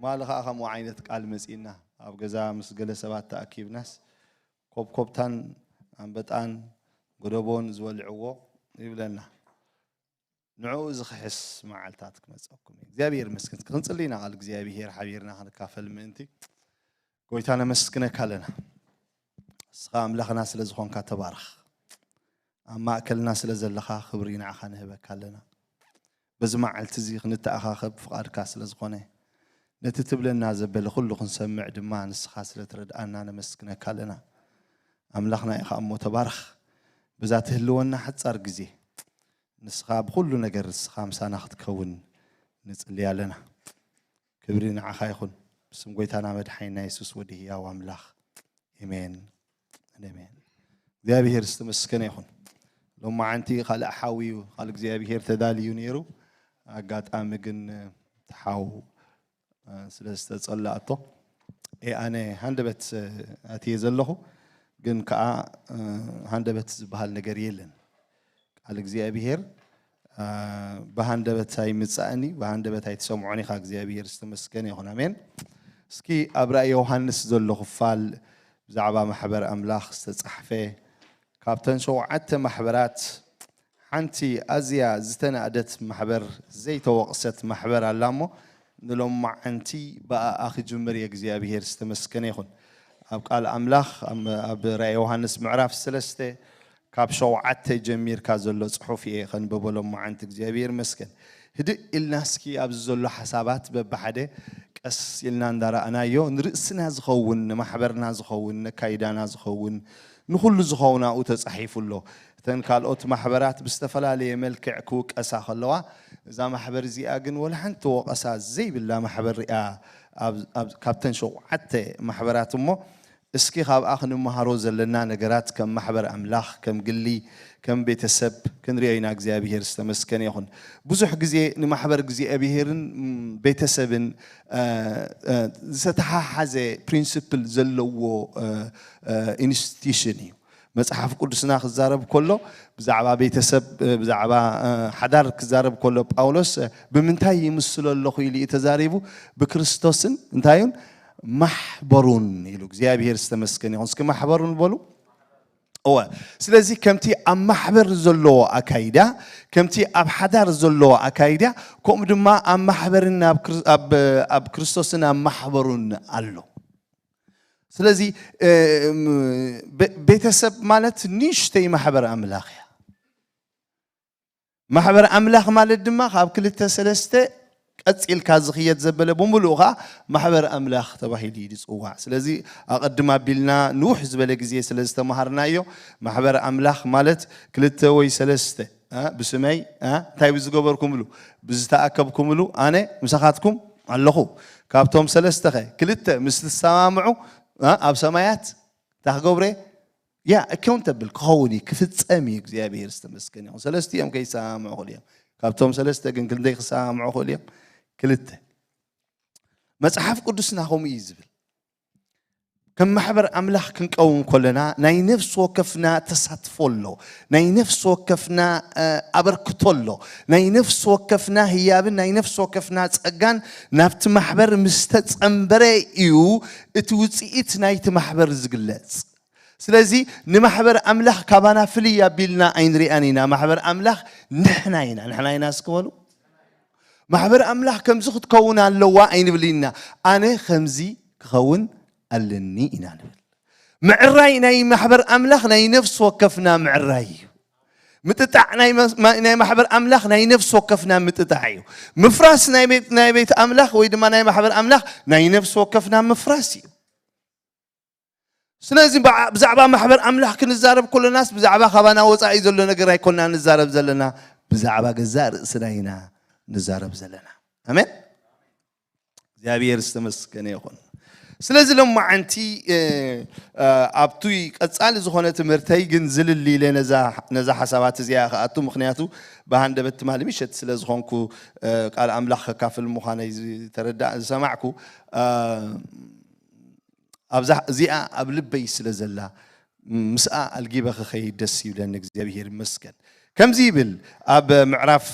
ትማሊ ኸዓ ከምኡ ዓይነት ቃል መጺእና፣ ኣብ ገዛ ምስ ገለ ሰባት ተኣኪብናስ፣ ኮብኮብታን ኣንበጣን ጎደቦን ዝበልዕዎ ይብለና። ንዕኡ ዝኽሕስ መዓልታት ክመጸኩም እዩ። እግዚኣብሔር ይመስገን። ክንጽሊ ኢና፣ ቃል እግዚኣብሔር ሓቢርና ክንካፈል ምእንቲ። ጎይታ ነመስግነካ ኣለና። ንስኻ ኣምላኽና ስለ ዝኾንካ ተባረኽ። ኣብ ማእከልና ስለ ዘለኻ ክብሪ ንዓኻ ንህበካ ኣለና። በዚ መዓልቲ እዚ ክንተኣኻኸብ ፍቓድካ ስለ ዝኾነ፣ ነቲ ትብለና ዘበለ ኩሉ ክንሰምዕ ድማ ንስኻ ስለ ትረድኣና ነመስግነካ ኣለና። ኣምላኽና ኢኻ እሞ ተባረኽ። በዛ ትህልወና ሓጻር ግዜ ንስኻ ብኹሉ ነገር ንስኻ ምሳና ክትከውን ንጽሊ ኣለና። ክብሪ ንዓኻ ይኹን። ብስም ጎይታና መድሓኒና የሱስ ወዲ ህያው ኣምላኽ። ኤሜን። ኤሜን። እግዚኣብሔር ዝተመስገነ ይኹን። ሎማዓንቲ ካልእ ሓው እዩ፣ ካልእ እግዚኣብሔር ተዳልዩ ነይሩ። ኣጋጣሚ ግን፣ እ፣ እቲ ሓው፣ እ፣ ስለ ዝተጸላእቶ፣ ኤ፣ ኣነ ሃንደበት፣ እ፣ ኣትየ ዘለኹ፣ ግን ከኣ፣ እ፣ ሃንደበት ዝበሃል ነገር የለን። ቃል እግዚኣብሔር፣ እ፣ ብሃንደበት ኣይምጻእኒ፣ ብሃንደበት ኣይትሰምዖን ኢኻ። እግዚኣብሔር ዝተመስገነ ይኹን። ኣሜን። እስኪ ኣብ ራእይ ዮሃንስ ዘሎ ክፋል ብዛዕባ ማሕበር ኣምላኽ ዝተጻሕፈ፣ ካብተን ሸውዓተ ማሕበራት ሓንቲ ኣዝያ ዝተናእደት ማሕበር፣ ዘይተወቕሰት ማሕበር ኣላ እሞ፣ ንሎማዓንቲ ብኣኣ ክጅምር እየ። እግዚኣብሔር ዝተመስገነ ይኹን። ኣብ ቃል ኣምላኽ፣ ኣብ፣ ኣብ ራእይ ዮሃንስ ምዕራፍ ሰለስተ፣ ካብ ሸውዓተ ጀሚርካ ዘሎ ጽሑፍ እየ ከንብቦ ሎማዓንቲ። እግዚኣብሔር ይመስገን። ህድእ ኢልና እስኪ ኣብዚ ዘሎ ሓሳባት በብሓደ ቀስ ኢልና እንዳረኣናዮ፣ ንርእስና ዝኸውን፣ ንማሕበርና ዝኸውን፣ ነካይዳና ዝኸውን፣ ንኹሉ ዝኸውን ኣብኡ ተጻሒፉ ኣሎ። እተን ካልኦት ማሕበራት ብዝተፈላለየ መልክዕ ክውቀሳ ከለዋ፣ እዛ ማሕበር እዚኣ ግን ወላ ሓንቲ ወቐሳ ዘይብላ ማሕበር እያ። ኣብ፣ ኣብ፣ ካብተን ሸውዓተ ማሕበራት እሞ፣ እስኪ ካብኣ ክንመሃሮ ዘለና ነገራት ከም ማሕበር ኣምላኽ፣ ከም ግሊ፣ ከም ቤተሰብ ክንሪኦ ኢና። እግዚኣብሔር ዝተመስገነ ይኹን። ብዙሕ ግዜ ንማሕበር እግዚኣብሔርን፣ ም፣ ቤተሰብን፣ እ፣ እ፣ ዝተተሓሓዘ ፕሪንስፕል ዘለዎ፣ እ፣ እ፣ ኢንስቲትዩሽን እዩ። መጽሓፍ ቅዱስና ክዛረብ ከሎ ብዛዕባ ቤተሰብ፣ እ፣ ብዛዕባ፣ እ፣ ሓዳር ክዛረብ ከሎ ጳውሎስ፣ እ፣ ብምንታይ ይምስሎ ኣለኹ ኢሉ እዩ ተዛሪቡ? ብክርስቶስን እንታዩን ማሕበሩን ኢሉ። እግዚኣብሔር ዝተመስገነ ይኹን። እስኪ ማሕበሩን በሉ። እወ፣ ስለዚ ከምቲ ኣብ ማሕበር ዘለዎ ኣካይዳ፣ ከምቲ ኣብ ሓዳር ዘለዎ ኣካይዳ፣ ከምኡ ድማ ኣብ ማሕበርን ኣብ ክር-፣ ኣብ፣ ኣብ ክርስቶስን ኣብ ማሕበሩን ኣሎ። ስለዚ፣ እ፣ ም፣ ቤ-፣ ቤተሰብ ማለት ንእሽተይ ማሕበር ኣምላኽ እያ። ማሕበር ኣምላኽ ማለት ድማ ካብ ክልተ ሰለስተ ቀጺልካ ዝኽየድ ዘበለ ብምሉኡ ኸዓ ማሕበር ኣምላኽ ተባሂሉ እዩ ዝጽዋዕ። ስለዚ ኣቐድም ኣቢልና ንውሕ ዝበለ ግዜ ስለ ዝተመሃርናዮ፣ ማሕበር ኣምላኽ ማለት ክልተ ወይ ሰለስተ፣ እ፣ ብስመይ፣ እ፣ እንታይ ብዝገበርኩምሉ፣ ብዝተኣከብኩምሉ ኣነ ምሳኻትኩም ኣለኹ። ካብቶም ሰለስተ ኸ ክልተ ምስ ትሰማምዑ፣ እ፣ ኣብ ሰማያት እንታይ ክገብረ? ያ፣ ኣካውንተብል ክኸውን እዩ፣ ክፍጸም እዩ። እግዚኣብሔር ዝተመስገነ ይኹን። ሰለስቲኦም ከይሰማምዑ ክእሉ እዮም። ካብቶም ሰለስተ ግን ክንደይ ክሰማምዑ ክእሉ እዮም? ክልተ። መጽሓፍ ቅዱስና ከምኡ እዩ ዝብል። ከም ማሕበር ኣምላኽ ክንቀውም ከለና ናይ ነፍሲ ወከፍና ተሳትፎ ኣሎ፣ ናይ ነፍሲ ወከፍና፣ እ፣ ኣበርክቶ ኣሎ፣ ናይ ነፍሲ ወከፍና ህያብን ናይ ነፍሲ ወከፍና ጸጋን ናብቲ ማሕበር ምስ ተጸንበረ እዩ እቲ ውጽኢት ናይቲ ማሕበር ዝግለጽ። ስለዚ ንማሕበር ኣምላኽ ካባና ፍልይ ኣቢልና ኣይንሪኣን ኢና። ማሕበር ኣምላኽ ንሕና ኢና። ንሕና ኢና እስኪ በሉ። ማሕበር ኣምላኽ ከምዚ ክትከውን ኣለዋ ኣይንብል ኢና። ኣነ ከምዚ ክኸውን ኣለኒ ኢና ንብል። ምዕራይ ናይ ማሕበር ኣምላኽ ናይ ነፍሲ ወከፍና ምዕራይ እዩ። ምጥጣዕ ናይ መስ-፣ ማ-፣ ናይ ማሕበር ኣምላኽ ናይ ነፍሲ ወከፍና ምጥጣዕ እዩ። ምፍራስ ናይ ቤት፣ ናይ ቤት ኣምላኽ ወይ ድማ ናይ ማሕበር ኣምላኽ ናይ ነፍሲ ወከፍና ምፍራስ እዩ። ስለዚ ብዓ-፣ ብዛዕባ ማሕበር ኣምላኽ ክንዛረብ ከለናስ ብዛዕባ ካባና ወጻኢ ዘሎ ነገር ኣይኮንና ንዛረብ ዘለና፣ ብዛዕባ ገዛእ ርእስና ኢና ንዛረብ ዘለና። ኣሜን። እግዚኣብሔር ዝተመስገነ ይኹን። ስለዚ ሎማዓንቲ፣ እ፣ እ፣ ኣብቲ ቀጻሊ ዝኾነ ትምህርተይ ግን ዝልል ኢለ ነዛ፣ ነዛ ሓሳባት እዚኣ ክኣቱ፣ ምኽንያቱ ብሃንደበት ትማሊ ምሸት ስለ ዝኾንኩ፣ እ፣ ቃል ኣምላኽ ከካፍል ምዃነይ ዝተረዳ-፣ ዝሰማዕኩ፣ እ፣ ኣብዛ እዚኣ ኣብ ልበይ ስለ ዘላ፣ ምስኣ ኣልጊበ ክኸይድ ደስ ይብለኒ። እግዚኣብሔር ይመስገን። ከምዚ ይብል ኣብ ምዕራፍ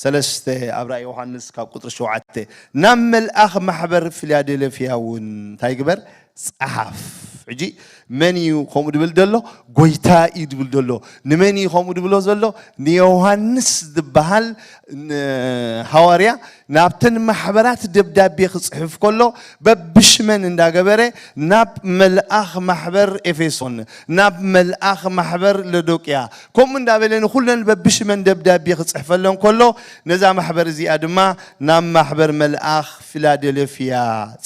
ሰለስተ ኣብ ራእይ ዮሃንስ ካብ ቁጥሪ ሸውዓተ፣ ናብ መልኣኽ ማሕበር ፊላደልፍያ እውን እንታይ ግበር? ጸሓፍ። ሕጂ መን እዩ ከምኡ ድብል ዘሎ? ጎይታ እዩ ድብል ዘሎ። ንመን እዩ ከምኡ ድብሎ ዘሎ? ንዮሃንስ ዝበሃል ሃዋርያ ናብተን ማሕበራት ደብዳቤ ክጽሕፍ ከሎ በብሽመን እንዳገበረ ናብ መልኣኽ ማሕበር ኤፌሶን፣ ናብ መልኣኽ ማሕበር ሎዶቅያ፣ ከምኡ እንዳበለ ንኹለን በብሽመን ደብዳቤ ክጽሕፈለን ከሎ ነዛ ማሕበር እዚኣ ድማ ናብ ማሕበር መልኣኽ ፊላደልፍያ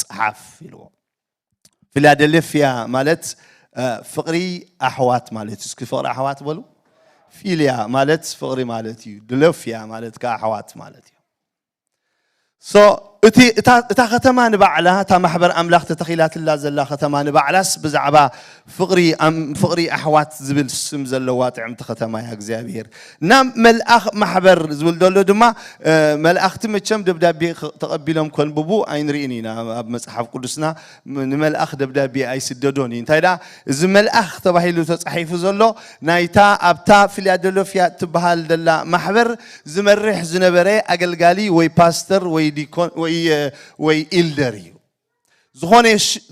ጸሓፍ ኢልዎ። ፊላደልፍያ ማለት ፍቕሪ ኣሕዋት ማለት እዩ። እስኪ ፍቕሪ ኣሕዋት በሉ። ፊልያ ማለት ፍቕሪ ማለት እዩ። ደልፍያ ማለት ከ ኣሕዋት ማለት እዩ። So እቲ እታ ከተማ ንባዕላ፣ እታ ማሕበር ኣምላኽ ተተኺላትላ ዘላ ከተማ ንባዕላስ ብዛዕባ ፍቕሪ ኣሕዋት ዝብል ስም ዘለዋ ጥዕምቲ ከተማ እያ እግዚኣብሔር። ናብ መልኣኽ ማሕበር ዝብል ዘሎ ድማ መልኣኽቲ መቸም ደብዳቤ ተቐቢሎም ከንብቡ ኣይንርእን ኢና ኣብ መጽሓፍ ቅዱስና። ንመልኣኽ ደብዳቤ ኣይስደዶን እዩ። እንታይ ደኣ እዚ መልኣኽ ተባሂሉ ተጻሒፉ ዘሎ ናይታ ኣብታ ፊላደልፍያ እትበሃል ደላ ማሕበር ዝመርሕ ዝነበረ ኣገልጋሊ ወይ ፓስተር ወይ ዲኮን ወይ ኢልደር እዩ።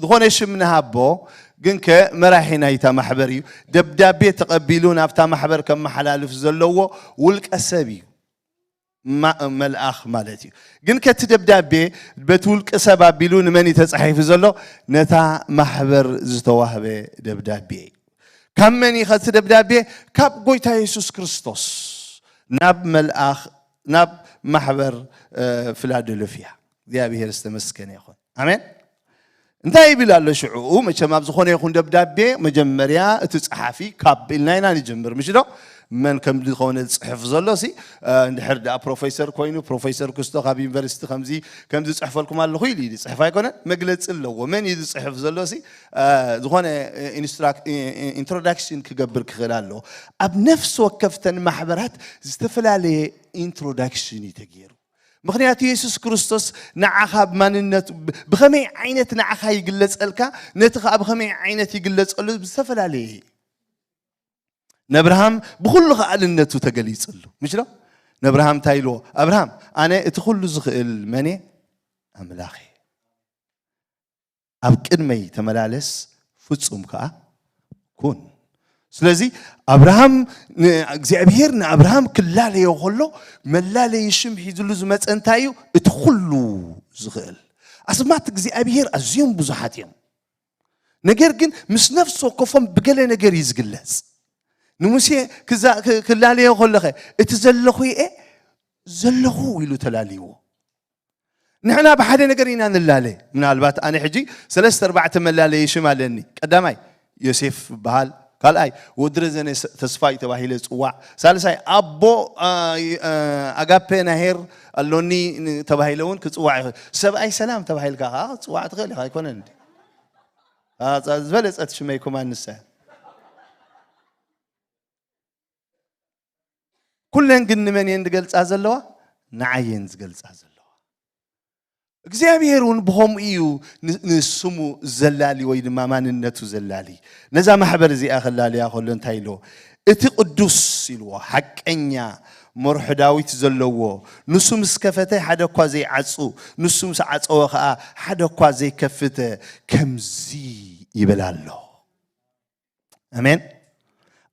ዝኾነ ሽም ንሃቦ፣ ግንከ መራሒ ናይታ ማሕበር እዩ። ደብዳቤ ተቐቢሉ ናብታ ማሕበር ከመሓላልፍ ዘለዎ ውልቀ ሰብ እዩ። መልኣኽ ማለት እዩ። ግን ከቲ ደብዳቤ በቲ ውልቂ ሰብ ኣቢሉ ንመን እዩ ተጻሒፉ ዘሎ? ነታ ማሕበር ዝተዋህበ ደብዳቤ እዩ። ካብ መን እዩ ከቲ ደብዳቤ? ካብ ጎይታ የሱስ ክርስቶስ ናብ መልኣኽ ናብ ማሕበር ፊላደልፍያ። እግዚኣብሔር ዝተመስገነ ይኹን። ኣሜን። እንታይ ይብል ኣሎ ሽዑኡ? መቸም ኣብ ዝኾነ ይኹን ደብዳቤ መጀመርያ እቲ ጸሓፊ ካብ ኢልና ኢና ንጀምር፣ ምሽ ዶ? መን ከም ዝኾነ ዝጽሕፍ ዘሎ ሲ፣ እንድሕር ደኣ ፕሮፌሰር ኮይኑ፣ ፕሮፌሰር ክስቶ ካብ ዩኒቨርሲቲ ከምዚ ከምዚ ጽሕፈልኩም ኣለኹ ኢሉ እዩ ዝጽሕፍ ኣይኮነን። መግለጺ ኣለዎ። መን እዩ ዝጽሕፍ ዘሎ ሲ? ዝኾነ ኢንትሮዳክሽን ክገብር ክኽእል ኣለዎ። ኣብ ነፍሲ ወከፍተን ማሕበራት ዝተፈላለየ ኢንትሮዳክሽን እዩ ተገይሩ። ምኽንያቱ የሱስ ክርስቶስ ንዓኻ ብማንነቱ ብኸመይ ዓይነት ንዓኻ ይግለጸልካ፣ ነቲ ኸኣ ብኸመይ ዓይነት ይግለጸሉ ብዝተፈላለየ እዩ። ነብርሃም ብኹሉ ኸኣልነቱ ተገሊጽሉ። ምሽ ዶ? ነብርሃም እንታይ ኢልዎ? ኣብርሃም፣ ኣነ እቲ ኹሉ ዝኽእል መን እየ? ኣምላኽ እየ። ኣብ ቅድመይ ተመላለስ፣ ፍጹም ከኣ ኩን። ስለዚ ኣብርሃም እግዚኣብሔር ንኣብርሃም ክላለዮ ከሎ መላለዪ ሽም ሒዝሉ ዝመጸ እንታይ እዩ? እቲ ኩሉ ዝኽእል። ኣስማት እግዚኣብሔር ኣዝዮም ብዙሓት እዮም። ነገር ግን ምስ ነፍሲ ወከፎም ብገለ ነገር እዩ ዝግለጽ። ንሙሴ ክላለዮ ከለኸ እቲ ዘለኹ እየ ዘለኹ ኢሉ ተላልይዎ። ንሕና ብሓደ ነገር ኢና ንላለ። ምናልባት ኣነ ሕጂ ሰለስተ ኣርባዕተ መላለዪ ሽም ኣለኒ። ቀዳማይ ዮሴፍ ይበሃል። ካልኣይ ወዲ ረዘነ ተስፋይ ተባሂለ ዝጽዋዕ። ሳልሳይ ኣቦ ኣጋፔ ናሄር ኣሎኒ ተባሂለ እውን ክጽዋዕ ይኽእል። ሰብኣይ ሰላም ተባሂልካ ከዓ ክትጽዋዕ ትኽእል ኢኻ ኣይኮነን እንዴ? ዝበለጸት ሽመይ ኮማን ንሳ እያ። ኩለን ግን ንመን እየን ዝገልጻ ዘለዋ? ንዓይ እየን ዝገልጻ ዘለዋ። እግዚኣብሔር እውን ብኸምኡ እዩ ንስሙ ዘላሊ ወይ ድማ ማንነቱ ዘላሊ። ነዛ ማሕበር እዚኣ ከላልያ ከሎ እንታይ ኢልዎ? እቲ ቅዱስ ኢልዎ፣ ሓቀኛ፣ መርሖ ዳዊት ዘለዎ፣ ንሱ ምስ ከፈተ ሓደ እኳ ዘይዓጹ፣ ንሱ ምስ ዓጸወ ኸኣ ሓደ እኳ ዘይከፍተ ከምዚ ይብል ኣሎ። ኣሜን።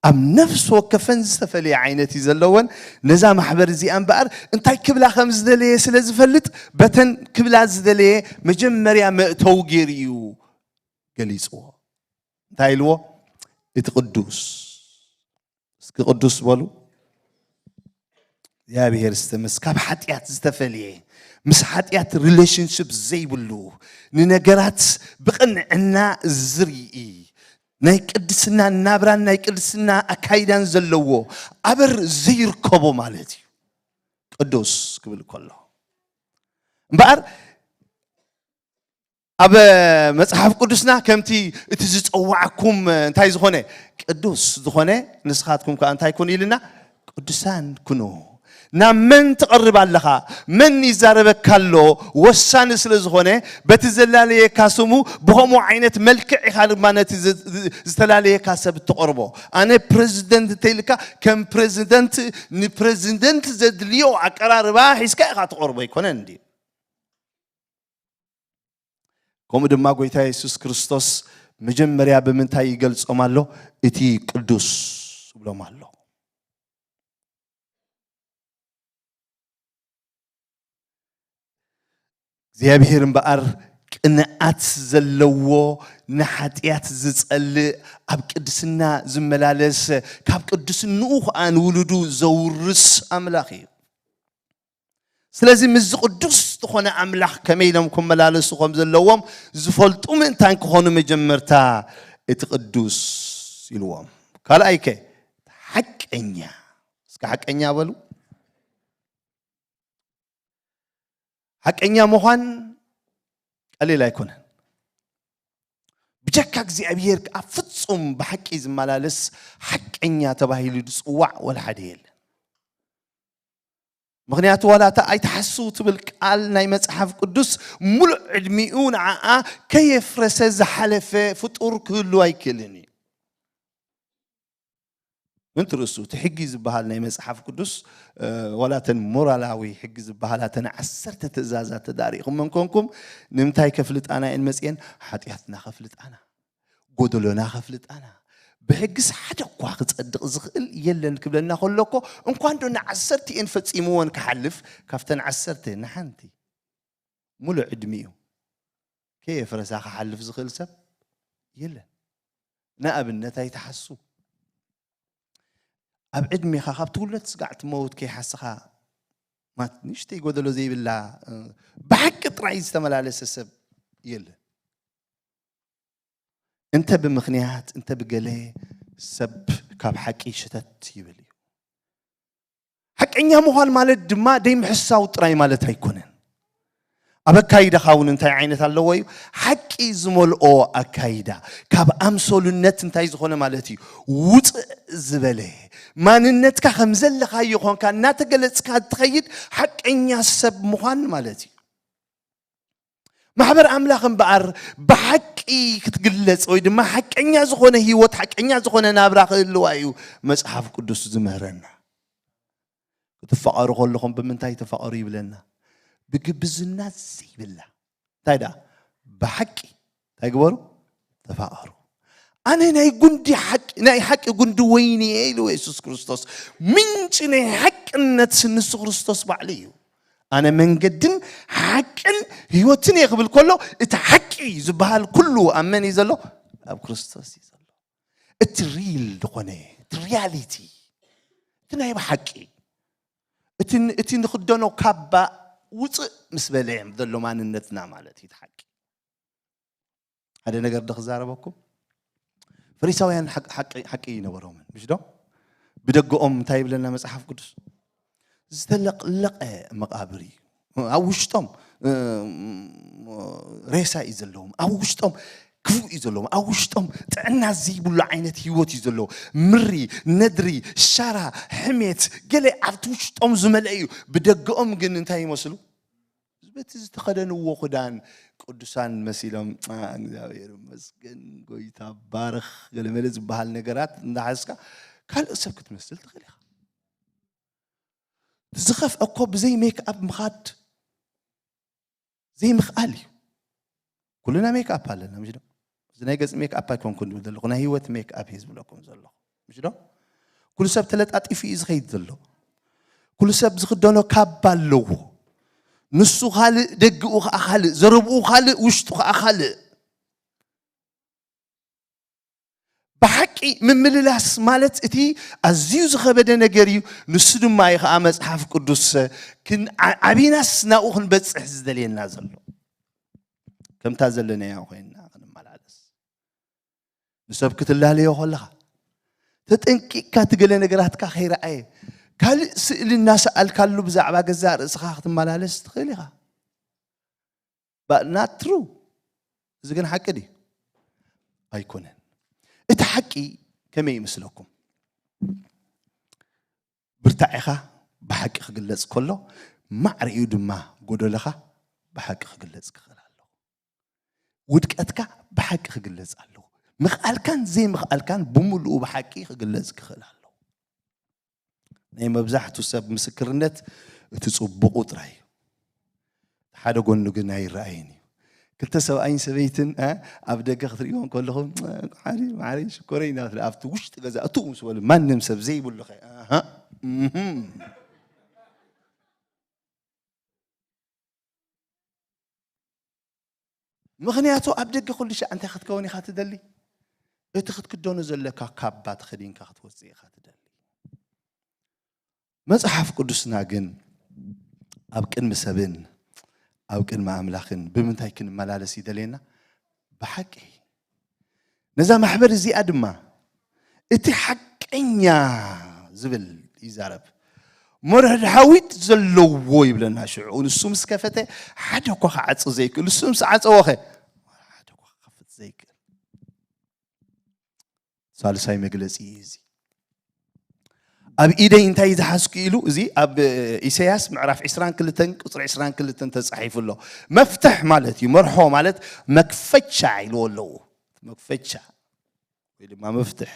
ኣብ ነፍሲ ወከፈን ዝተፈለየ ዓይነት እዩ ዘለወን። ነዛ ማሕበር እዚኣ እምበኣር እንታይ ክብላ ከም ዝደለየ ስለ ዝፈልጥ በተን ክብላ ዝደለየ መጀመርያ መእተዊ ገይሩ እዩ ገሊጽዎ። እንታይ ኢልዎ? እቲ ቅዱስ። እስኪ ቅዱስ በሉ። እግዚኣብሔር ዝተመስ ካብ ሓጢኣት ዝተፈለየ ምስ ሓጢኣት ሪሌሽንሽፕ ዘይብሉ ንነገራት ብቕንዕና ዝርኢ ናይ ቅድስና ናብራን ናይ ቅድስና ኣካይዳን ዘለዎ ኣበር ዘይርከቦ ማለት እዩ። ቅዱስ ክብል ከሎ እምበኣር ኣብ መጽሓፍ ቅዱስና ከምቲ እቲ ዝጸዋዕኩም እንታይ ዝኾነ ቅዱስ ዝኾነ ንስኻትኩም ከኣ እንታይ ኩኑ ኢልና ቅዱሳን ኩኑ። ናብ መን ትቐርብ ኣለኻ? መን ይዛረበካ ኣሎ? ወሳኒ ስለ ዝኾነ፣ በቲ ዘላለየካ ስሙ፣ ብኸምኡ ዓይነት መልክዕ ኢኻ ድማ ነቲ ዝ-፣ ዝ-፣ ዝተላለየካ ሰብ እትቐርቦ። ኣነ ፕረዚደንት እንተኢልካ፣ ከም ፕረዚደንት፣ ንፕረዚደንት ዘድልዮ ኣቀራርባ ሒዝካ ኢኻ ትቐርቦ፣ ኣይኮነን እንድዩ? ከምኡ ድማ ጎይታ የሱስ ክርስቶስ መጀመርያ ብምንታይ ይገልጾም ኣሎ? እቲ ቅዱስ ይብሎም ኣሎ። እግዚኣብሔር እምበኣር ቅንኣት ዘለዎ፣ ንሓጢኣት ዝጸልእ፣ ኣብ ቅድስና ዝመላለስ፣ ካብ ቅድስንኡ ኸኣ ንውሉዱ ዘውርስ ኣምላኽ እዩ። ስለዚ ምስዚ ቅዱስ ዝኾነ ኣምላኽ ከመይ ኢሎም ክመላለሱ ከም ዘለዎም ዝፈልጡ ምእንታን ክኾኑ መጀመርታ እቲ ቅዱስ ኢልዎም። ካልኣይ ከ ሓቀኛ። እስከ ሓቀኛ በሉ። ሓቀኛ ምዃን ቀሊል ኣይኮነን። ብጀካ እግዚኣብሔር ከኣ ፍጹም ብሓቂ ዝመላለስ ሓቀኛ ተባሂሉ ዝጽዋዕ ወላ ሓደ የለን። ምኽንያቱ ዋላ እታ ኣይትሓሱ ትብል ቃል ናይ መጽሓፍ ቅዱስ ሙሉእ ዕድሚኡ ንዓኣ ከየፍረሰ ዝሓለፈ ፍጡር ክህሉ ኣይክእልን እዩ። ምንትርእሱ እቲ ሕጊ ዝበሃል ናይ መጽሓፍ ቅዱስ፣ እ፣ ዋላ እተን ሞራላዊ ሕጊ ዝበሃላ እተን ዓሰርተ ትእዛዛት ተዳሪኹመን ኮንኩም፣ ንምንታይ ከፍልጣና እየን መጽየን? ሓጢኣትና ከፍልጣና፣ ጎደሎና ከፍልጣና። ብሕግስ ሓደ እኳ ክጸድቕ ዝኽእል የለን ክብለና ከሎ እኮ፣ እንኳን ዶ ንዓሰርተ እየን ፈጺምወን ክሓልፍ፣ ካብተን ዓሰርተ ንሓንቲ ሙሉእ ዕድሚኡ ከየፍረሳ ክሓልፍ ዝኽእል ሰብ የለን። ንኣብነት ኣይትሓሱ። ኣብ ዕድሜኻ ካብ ትውለድ ስጋዕ ትመውት ከይሓስኻ ማት ንእሽተይ ጎደሎ ዘይብላ፣ እ፣ ብሓቂ ጥራይ ዝተመላለሰ ሰብ የለን። እንተ ብምኽንያት፣ እንተ ብገለ ሰብ ካብ ሓቂ ሸተት ይብል እዩ። ሓቀኛ ምዃን ማለት ድማ ደይምሕሳው ጥራይ ማለት ኣይኮነን። ኣብ ኣካይዳኻ እውን እንታይ ዓይነት ኣለዎ እዩ? ሓቂ ዝመልኦ ኣካይዳ። ካብ ኣምሰሉነት እንታይ ዝኾነ ማለት እዩ? ውፅእ ዝበለ። ማንነትካ ከም ዘለኻዮ ኾንካ እናተገለጽካ እትኸይድ ሓቀኛ ሰብ ምዃን ማለት እዩ። ማሕበር ኣምላኽ እምበኣር ብሓቂ ክትግለጽ ወይ ድማ ሓቀኛ ዝኾነ ህይወት፣ ሓቀኛ ዝኾነ ናብራ ክህልዋ እዩ መጽሓፍ ቅዱስ ዝምህረና። ክትፋቐሩ ከለኹም ብምንታይ ተፋቐሩ ይብለና? ብግብዝና ዘይብላ። እንታይ ደኣ? ብሓቂ እንታይ ግበሩ? ተፋቐሩ። ኣነ ናይ ጉንዲ ሓቂ፣ ናይ ሓቂ ጉንዲ ወይኒ እየ ኢሉ የሱስ ክርስቶስ። ምንጪ ናይ ሓቅነት ንሱ ክርስቶስ ባዕሉ እዩ። ኣነ መንገድን ሓቅን ህይወትን እየ ክብል ከሎ፣ እቲ ሓቂ ዝበሃል ኩሉ ኣብ መን እዩ ዘሎ? ኣብ ክርስቶስ እዩ ዘሎ። እቲ ሪል ዝኾነ፣ እቲ ሪያሊቲ፣ እቲ ናይ ብሓቂ፣ እቲ ን-፣ እቲ ንኽደኖ ካባ ውፅእ ምስ በለ ዘሎ ማንነትና ማለት እዩ እቲ ሓቂ። ሓደ ነገር ዶ ክዛረበኩም? ፈሪሳውያን ሓቂ፣ ሓቂ፣ ሓቂ ይነበሮምን፣ ምሽ ዶ? ብደገኦም እንታይ ይብለና መጽሓፍ ቅዱስ? ዝተለቕለቐ መቓብር እዩ። ኣብ ውሽጦም፣ እ፣ ሬሳ እዩ ዘለዎም። ኣብ ውሽጦም ክፉእ እዩ ዘለዎም። ኣብ ውሽጦም ጥዕና ዘይብሉ ዓይነት ህይወት እዩ ዘለዎ። ምሪ፣ ነድሪ፣ ሻራ፣ ሕሜት፣ ገለ ኣብቲ ውሽጦም ዝመልአ እዩ። ብደገኦም ግን እንታይ ይመስሉ? በቲ ዝተኸደንዎ ክዳን ቅዱሳን መሲሎም፣ "አ፣ እግዚኣብሔር ይመስገን፣ ጎይታ ባርኽ" ገለ መለ ዝበሃል ነገራት እንዳሓዝካ ካልእ ሰብ ክትመስል ትኽእል ኢኻ። ዝኸፍአ እኮ ብዘይ ሜክኣፕ ምኻድ ዘይምኽኣል እዩ። ኩልና ሜክኣፕ ኣለና፣ ምሽ ዶ? እዚ ናይ ገጽ ሜክኣፕ ኣይኮንኩን ዝብል ዘለኹ፣ ናይ ህይወት ሜክኣፕ እየ ዝብለኩም ዘለኹ፣ ምሽ ዶ? ኩሉ ሰብ ተለጣጢፉ እዩ ዝኸይድ ዘሎ። ኩሉ ሰብ ዝኽደኖ ካባ ኣለዎ። ንሱ ካልእ፣ ደግኡ ኸኣ ካልእ፣ ዘረብኡ ካልእ፣ ውሽጡ ኸኣ ካልእ። ብሓቂ ምምልላስ ማለት እቲ ኣዝዩ ዝኸበደ ነገር እዩ። ንሱ ድማ እዩ ኸኣ መጽሓፍ ቅዱስ ክን-፣ ዓ-፣ ዓቢናስ ናብኡ ክንበጽሕ ዝደልየና ዘሎ። ከምታ ዘለናዮ ኮይንና ክንመላለስ። ንሰብ ክትላለዮ ከለኻ፣ ተጠንቂቕካ እቲ ገለ ነገራትካ ከይረኣየ፣ ካልእ ስእሊ እናሰኣልካሉ ብዛዕባ ገዛእ ርእስኻ ክትመላለስ ትኽእል ኢኻ። But not true። እዚ ግን ሓቂ ድዩ? ኣይኮነን። እቲ ሓቂ ከመይ ይመስለኩም? ብርታዔኻ፣ ብሓቂ ክግለጽ ከሎ፣ ማዕሪኡ ድማ ጎደለኻ ብሓቂ ክግለጽ ክኽእል ኣለዎ። ውድቀትካ ብሓቂ ክግለጽ ኣለዎ። ምኽኣልካን ዘይምኽኣልካን ብምሉኡ ብሓቂ ክግለጽ ክኽእል ኣለዎ። ናይ መብዛሕቱ ሰብ ምስክርነት እቲ ጽቡቑ ጥራይ እዩ። ሓደ ጎኑ ግን ኣይረኣይን እዩ። ክልተ ሰብኣይን ሰበይትን፣ እ፣ ኣብ ደገ ክትርእይዎም ከለኹም፣ "ማዕሪ፣ ማዕሪ፣ ሽኮረይ" እናበለ ኣብቲ ውሽጢ ገዛ እቱ ምስ በሉ ማንም ሰብ ዘይብሉ ኸ፣ ኣሃ፣ እህም። ምኽንያቱ ኣብ ደገ ኩሉ ሻዕ እንታይ ክትከውን ኢኻ ትደሊ? እቲ ክትክደኖ ዘለካ ካባ ተኸዲንካ ክትወጽእ ኢኻ ትደሊ። መጽሓፍ ቅዱስና ግን ኣብ ቅድሚ ሰብን ኣብ ቅድሚ ኣምላኽን ብምንታይ ክንመላለስ ይደልየና? ብሓቂ። ነዛ ማሕበር እዚኣ ድማ እቲ ሓቀኛ ዝብል ይዛረብ። መርህ ዳዊት ዘለዎ ይብለና። ሽዑ ንሱ ምስ ከፈተ ሓደ እኳ ክዓጽ ዘይክእል፣ ንሱ ምስ ዓጸወኸ ሓደ እኳ ክኸፍት ዘይክእል። ሳልሳይ መግለጺ እዩ እዚ። ኣብ ኢደይ እንታይ ዝሓዝኩ ኢሉ፣ እዚ ኣብ ኢሳያስ ምዕራፍ ዕስራን ክልተን ቁጽሪ ዕስራን ክልተን ተጻሒፉ ኣሎ። መፍትሕ ማለት እዩ፣ መርሖ ማለት መክፈቻ ኢልዎ ኣለዉ። መክፈቻ ወይ ድማ መፍትሕ።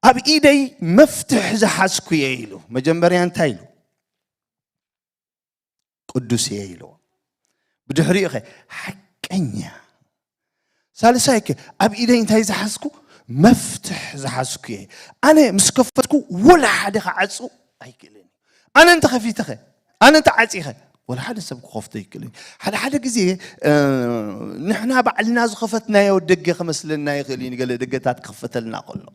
ኣብ ኢደይ መፍትሕ ዝሓዝኩ እየ ኢሉ። መጀመርያ እንታይ ኢሉ? ቅዱስ እየ ኢልዎ። ብድሕሪኡ ኸ ሓቀኛ። ሳልሳይ ከ ኣብ ኢደይ እንታይ ዝሓዝኩ? መፍትሕ ዝሓዝኩ እየ። ኣነ ምስ ከፈትኩ ወላ ሓደ ክዓጹ ኣይክእልን። ኣነ እንተ ከፊተ ኸ? ኣነ እንተ ዓጺኸ? ወላ ሓደ ሰብ ክኸፍቶ ኣይክእልን። ሓደ ሓደ ግዜ፣ እ፣ ንሕና ባዕልና ዝኸፈትናዮ ደገ ክመስለና ይኽእል እዩ፣ ንገለ ደገታት ክኽፈተልና ከሎ።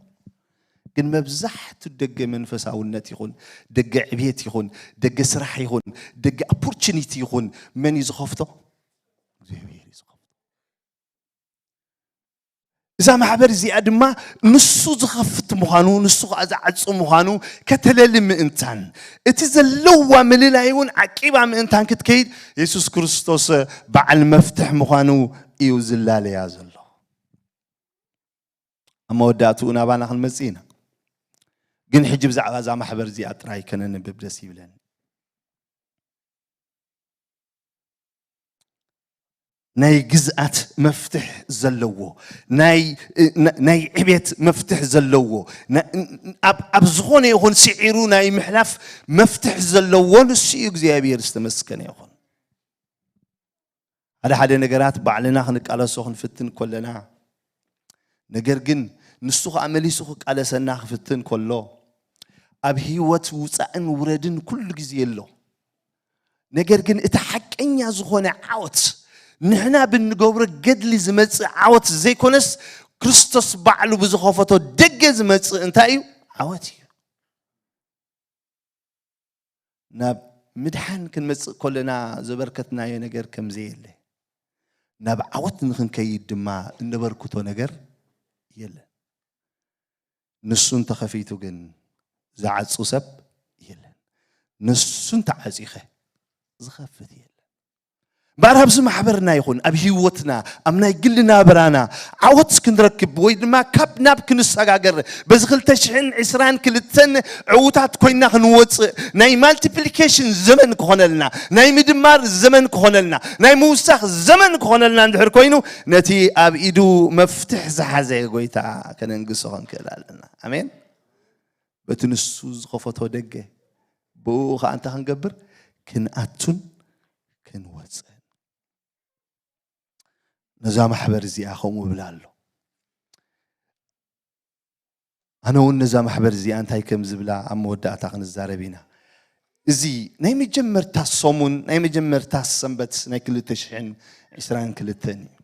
ግን መብዛሕቱ ደገ መንፈሳውነት ይኹን፣ ደገ ዕቤት ይኹን፣ ደገ ስራሕ ይኹን፣ ደገ ኦፖርቹኒቲ ይኹን፣ መን እዩ ዝኸፍቶ? እግዚኣብሔር እዩ ዝኸፍቶ። እዛ ማሕበር እዚኣ ድማ ንሱ ዝኸፍት ምዃኑ፣ ንሱ ኸዓ ዝዓጹ ምዃኑ ከተለሊ ምእንታን፣ እቲ ዘለዋ ምልላይ እውን ዓቂባ ምእንታን ክትከይድ፣ የሱስ ክርስቶስ በዓል መፍትሕ ምዃኑ እዩ ዝላለያ ዘሎ። ኣብ መወዳእትኡ ናባና ክንመጽእ ኢና። ግን ሕጂ ብዛዕባ እዛ ማሕበር እዚኣ ጥራይ ከነንብብ ደስ ይብለኒ። ናይ ግዝኣት መፍትሕ ዘለዎ፣ ናይ፣ ናይ ዕቤት መፍትሕ ዘለዎ፣ ና-፣ ኣብ፣ ኣብ ዝኾነ ይኹን ስዒሩ ናይ ምሕላፍ መፍትሕ ዘለዎ ንሱ እዩ። እግዚኣብሔር ዝተመስገነ ይኹን። ሓደ ሓደ ነገራት ባዕልና ክንቃለሶ ክንፍትን ከለና፣ ነገር ግን ንሱ ኸዓ መሊሱ ክቃለሰና ክፍትን ከሎ፣ ኣብ ህይወት ውጻእን ውረድን ኩሉ ግዜ ኣሎ። ነገር ግን እቲ ሓቀኛ ዝኾነ ዓወት፣ ንሕና ብንገብሮ ገድሊ ዝመጽእ ዓወት ዘይኮነስ፣ ክርስቶስ ባዕሉ ብዝኸፈቶ ደገ ዝመጽእ እንታይ እዩ? ዓወት እዩ። ናብ ምድሓን ክንመጽእ ከለና ዘበርከትናዮ ነገር ከም ዘየለ፣ ናብ ዓወት ንኽንከይድ ድማ እነበርክቶ ነገር የለን። ንሱ እንተኸፊቱ ግን ዝዓጹ ሰብ የለን። ንሱ እንተዓጺኸ ዝኸፍት የለን። እምበኣር ኣብዚ ማሕበርና ይኹን፣ ኣብ ህይወትና፣ ኣብ ናይ ግሊ ናብራና ዓወት ክንረክብ ወይ ድማ ካብ ናብ ክንሰጋገር፣ በዚ ክልተ ሽሕን ዕስራን ክልተን ዕዉታት ኮይና ክንወጽእ፣ ናይ ማልቲፕሊኬሽን ዘመን ክኾነልና፣ ናይ ምድማር ዘመን ክኾነልና፣ ናይ ምውሳኽ ዘመን ክኾነልና እንድሕር ኮይኑ፣ ነቲ ኣብ ኢዱ መፍትሕ ዝሓዘ ጎይታ ከነንግሶ ክንክእል ኣለና። ኣሜን። በቲ ንሱ ዝኸፈቶ ደገ፣ ብኡ ኸዓ እንታይ ክንገብር? ክንኣቱን ክንወጽእን። ነዛ ማሕበር እዚኣ ከምኡ እብላ ኣሎ። ኣነ እውን ነዛ ማሕበር እዚኣ እንታይ ከም ዝብላ ኣብ መወዳእታ ክንዛረብ ኢና። እዚ ናይ መጀመርታ ሰሙን፣ ናይ መጀመርታ ሰንበት ናይ ክልተ ሽሕን ዕስራን ክልተን እዩ።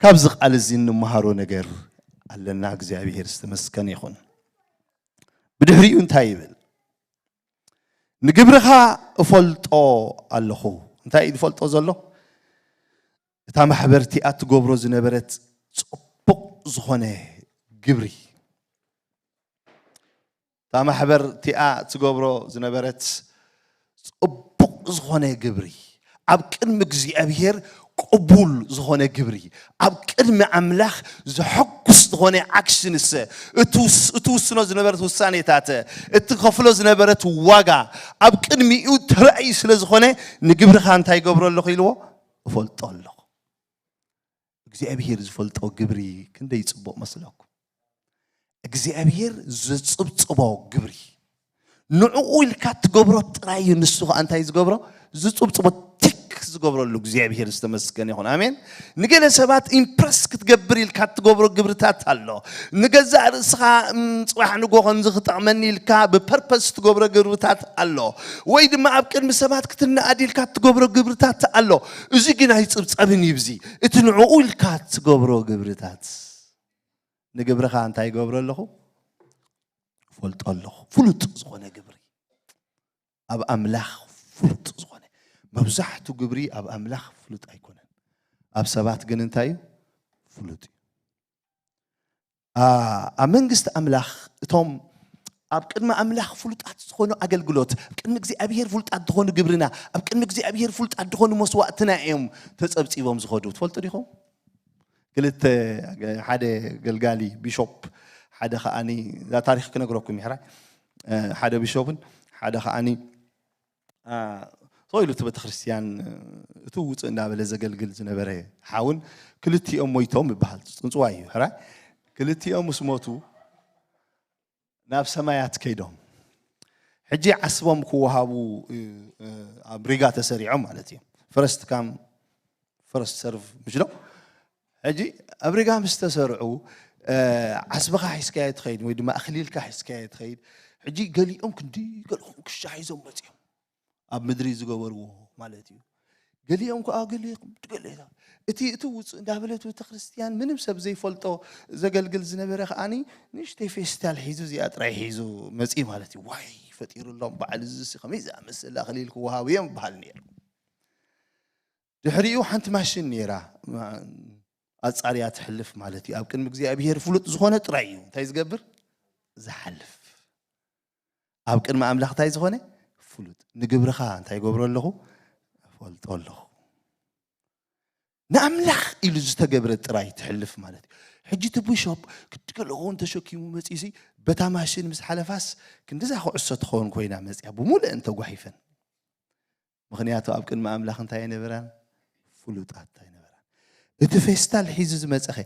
ካብዚ ቃል እዚ እንመሃሮ ነገር ኣለና። እግዚኣብሔር ዝተመስገነ ይኹን። ብድሕሪኡ እንታይ ይብል? ንግብርኻ እፈልጦ ኣለኹ። እንታይ እዩ ዝፈልጦ ዘሎ? እታ ማሕበር እቲኣ ትገብሮ ዝነበረት ጽቡቕ ዝኾነ ግብሪ፣ እታ ማሕበር እቲኣ ትገብሮ ዝነበረት ጽቡቕ ዝኾነ ግብሪ፣ ኣብ ቅድሚ እግዚኣብሔር ቅቡል ዝኾነ ግብሪ፣ ኣብ ቅድሚ ኣምላኽ ዘሐጉስ ዝኾነ ኣክሽንስ፣ እትውስኖ ዝነበረት ውሳኔታት፣ እትኸፍሎ ዝነበረት ዋጋ ኣብ ቅድሚኡ ተራእዩ ስለ ዝኾነ፣ ንግብርኻ እንታይ ይገብሮ ኣለኹ ኢልዎ? እፈልጦ ኣለኹ። እግዚኣብሔር ዝፈልጦ ግብሪ ክንደይ ይጽቡቕ መስለኩም? እግዚኣብሔር ዝጽብጽቦ ግብሪ፣ ንዕኡ ኢልካ ትገብሮ ጥራይ እዩ። ንሱ ኸኣ እንታይ ዝገብሮ? ዝጽብጽቦ፣ ቲክ ዝገብረሉ። እግዚኣብሔር ዝተመስገነ ይኹን። ኣሜን። ንገለ ሰባት ኢምፕረስ ክትገብር ኢልካ ትገብሮ ግብርታት ኣሎ። ንገዛእ ርእስኻ፣ "እም፣ ጽባሕ ንጎ ከምዚ ክጠቕመኒ" ኢልካ ብፐርፐስ ትገብሮ ግብርታት ኣሎ። ወይ ድማ ኣብ ቅድሚ ሰባት ክትነኣድ ኢልካ ትገብሮ ግብርታት ኣሎ። እዚ ግን ኣይጽብጸብን እዩ። እዚ እቲ ንዕኡ ኢልካ ትገብሮ ግብርታት፣ ንግብርኻ እንታይ ይገብሮ ኣለኹ? እፈልጦ ኣለኹ። ፍሉጥ ዝኾነ ግብሪ፣ ኣብ ኣምላኽ ፍሉጥ ዝኾነ። መብዛሕቱ ግብሪ ኣብ ኣምላኽ ፍሉጥ ኣይኮነን። ኣብ ሰባት ግን እንታይ እዩ? ፍሉጥ እዩ። ኣ-፣ ኣብ መንግስቲ ኣምላኽ እቶም ኣብ ቅድሚ ኣምላኽ ፍሉጣት ዝኾኑ ኣገልግሎት፣ ኣብ ቅድሚ እግዚኣብሔር ፍሉጣት ዝኾኑ ግብርና፣ ኣብ ቅድሚ እግዚኣብሔር ፍሉጣት ዝኾኑ መስዋእትና እዮም ተጸብጺቦም ዝኸዱ። ትፈልጡ ዲኹም? ክልተ፣ ሓደ ገልጋሊ ቢሾፕ፣ ሓደ ከኣኒ፣ እዛ ታሪኽ ክነግረኩም ይሕራይ። እ፣ ሓደ ቢሾፕን ሓደ ከኣኒ፣ እ፣ ሰው ኢሉ እቲ ቤተክርስትያን፣ እ፣ እቲ ውፅእ እንዳበለ ዘገልግል ዝነበረ ሓውን ክልቲኦም ሞይቶም ይበሃል። ፅንፅዋይ እዩ ሕራይ። ክልቲኦም ምስ ሞቱ ናብ ሰማያት ከይዶም። ሕጂ ዓስቦም ክወሃቡ፣ እ፣ እ፣ ኣብ ሪጋ ተሰሪዖም ማለት እዮም። ፈረስት ካም ፈረስት ሰርቭ ምሽ ዶ? ሕጂ ኣብ ሪጋ ምስ ተሰርዑ፣ እ፣ ዓስብኻ ሒዝካዮ ትኸይድ ወይ ድማ ኣኽሊልካ ሒዝካዮ ትኸይድ። ሕጂ ገሊኦም ክንዲ ገለኹም ክሻ ሒዞም መጺኦም። ኣብ ምድሪ ዝገበርዎ ማለት እዩ። ገሊኦም ከኣ ገሊኦም፣ ገሊኦም፣ እቲ፣ እቲ ውፅእ እንዳበለት ቤተክርስትያን ምንም ሰብ ዘይፈልጦ ዘገልግል ዝነበረ ከኣኒ ንእሽተይ ፌስታል ሒዙ እዚኣ ጥራይ ሒዙ መጺኡ ማለት እዩ። ዋይ ፈጢሩሎም በዓል እዚ ሲ ከመይ ዝኣመሰለ ኣኽሊል ክወሃቡ እዮም በሃል ነይሩ። ድሕሪኡ ሓንቲ ማሽን ነይራ፣ ኣጻርያ ትሕልፍ ማለት እዩ። ኣብ ቅድሚ እግዚኣብሔር ፍሉጥ ዝኾነ ጥራይ እዩ እንታይ ዝገብር? ዝሓልፍ። ኣብ ቅድሚ ኣምላኽ እንታይ ዝኾነ? ፍሉጥ። ንግብርኻ እንታይ ይገብሮ ኣለኹ? እፈልጦ ኣለኹ። ንኣምላኽ ኢሉ ዝተገብረ ጥራይ ትሕልፍ ማለት እዩ። ሕጂ እቲ ቢሾፕ ክዲ ገለ ክኸውን ተሸኪሙ መጺኡሲ፣ በታ ማሽን ምስ ሓለፋስ፣ ክንዲዛ ኩዕሶ ትኸውን ኮይና መጺኣ፣ ብምሉእን ተጓሒፈን። ምኽንያቱ ኣብ ቅድሚ ኣምላኽ እንታይ ኣይነበራን? ፍሉጣት ኣይነበራን። እቲ ፌስታል ሒዙ ዝመጸኸ፣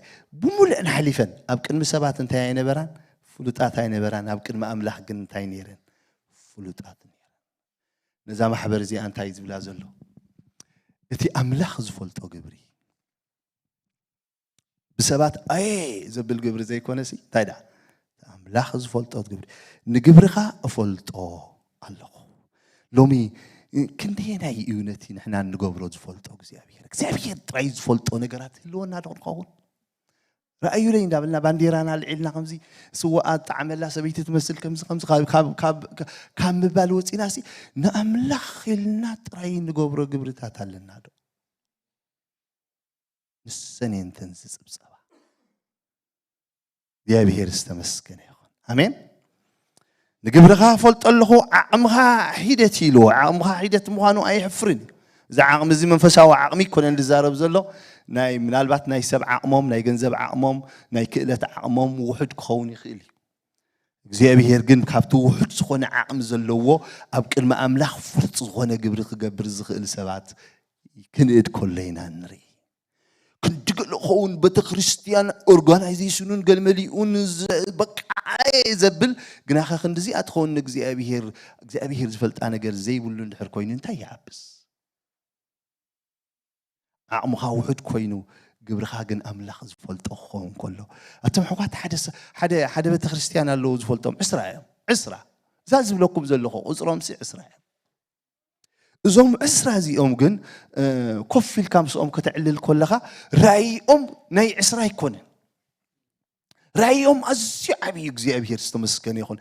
ብምሉእን ሓሊፈን፣ ኣብ ቅድሚ ሰባት እንታይ ኣይነበራን? ፍሉጣት ኣይነበራን። ኣብ ቅድሚ ኣምላኽ ግን እንታይ ነይረን? ፍሉጣት ነይረን። ነዛ ማሕበር እዚኣ እንታይ ዝብላ ዘሎ? እቲ ኣምላኽ ዝፈልጦ ግብሪ። ብሰባት ኣየ ዘብል ግብሪ ዘይኮነሲ፣ እንታይ ደኣ? ኣምላኽ ዝፈልጦ ግብሪ። ንግብርኻ እፈልጦ ኣለኹ። ሎሚ ክንደየናይ እዩ ነቲ ንሕና እንገብሮ ዝፈልጦ እግዚኣብሔር? እግዚኣብሔር ጥራይ ዝፈልጦ ነገራት ህልወና ዶ ንኸውን? ረኣዩለይ እንዳበልና ባንዴራና ኣልዒልና ከምዚ ስዋኣ ጣዕመላ ሰበይቲ ትመስል ከምዚ ከምዚ ካብ፣ ካብ፣ ካብ፣ ካብ ምባል ወፂናሲ ንኣምላኽ ኢልና ጥራይ ንገብሮ ግብርታት ኣለና ዶ? ንሰን እየን እተን ዝጽብጸባ። እግዚኣብሔር ዝተመስገነ ይኹን። ኣሜን። ንግብርኻ ፈልጦ ኣለኹ፣ ዓቕምኻ ሒደት ኢልዎ። ዓቕምኻ ሒደት ምዃኑ ኣየሕፍርን እዩ። እዚ ዓቕሚ እዚ መንፈሳዊ ዓቕሚ ይኮነን ዝዛረብ ዘሎ። ናይ፣ ምናልባት ናይ ሰብ ዓቕሞም፣ ናይ ገንዘብ ዓቕሞም፣ ናይ ክእለት ዓቕሞም ውሑድ ክኸውን ይኽእል እዩ። እግዚኣብሔር ግን ካብቲ ውሑድ ዝኾነ ዓቕሚ ዘለዎ ኣብ ቅድሚ ኣምላኽ ፍሉጥ ዝኾነ ግብሪ ክገብር ዝኽእል ሰባት ክንእድ ከሎ ኢና ንርኢ። ክንዲ ገለ ኸውን ቤተ ክርስቲያን ኦርጋናይዜሽኑን ገለመሊኡን ዘ-፣ በቃ ዘብል ግናኸ ክንዲዚኣ ትኸውን ንእግዚኣብሔር፣ እግዚኣብሔር ዝፈልጣ ነገር ዘይብሉ እንድሕር ኮይኑ እንታይ ይዓብስ? ዓቕምኻ ውሑድ ኮይኑ ግብርኻ ግን ኣምላኽ ዝፈልጦ ክኸውን ከሎ። ኣቶም ኣሕዋት ሓደ ሰ-፣ ሓደ፣ ሓደ ቤተ ክርስቲያን ኣለዉ ዝፈልጦም ዕስራ እዮም። ዕስራ። እዛ ዝብለኩም ዘለኹ ቁጽሮምሲ ዕስራ እዮም። እዞም ዕስራ እዚኦም ግን፣ እ፣ ኮፍ ኢልካ ምስኦም ከተዕልል ከለኻ ራእይኦም ናይ ዕስራ ኣይኮነን። ራእዮም ኣዝዩ ዓብዪ እዩ። እግዚኣብሔር ዝተመስገነ ይኹን።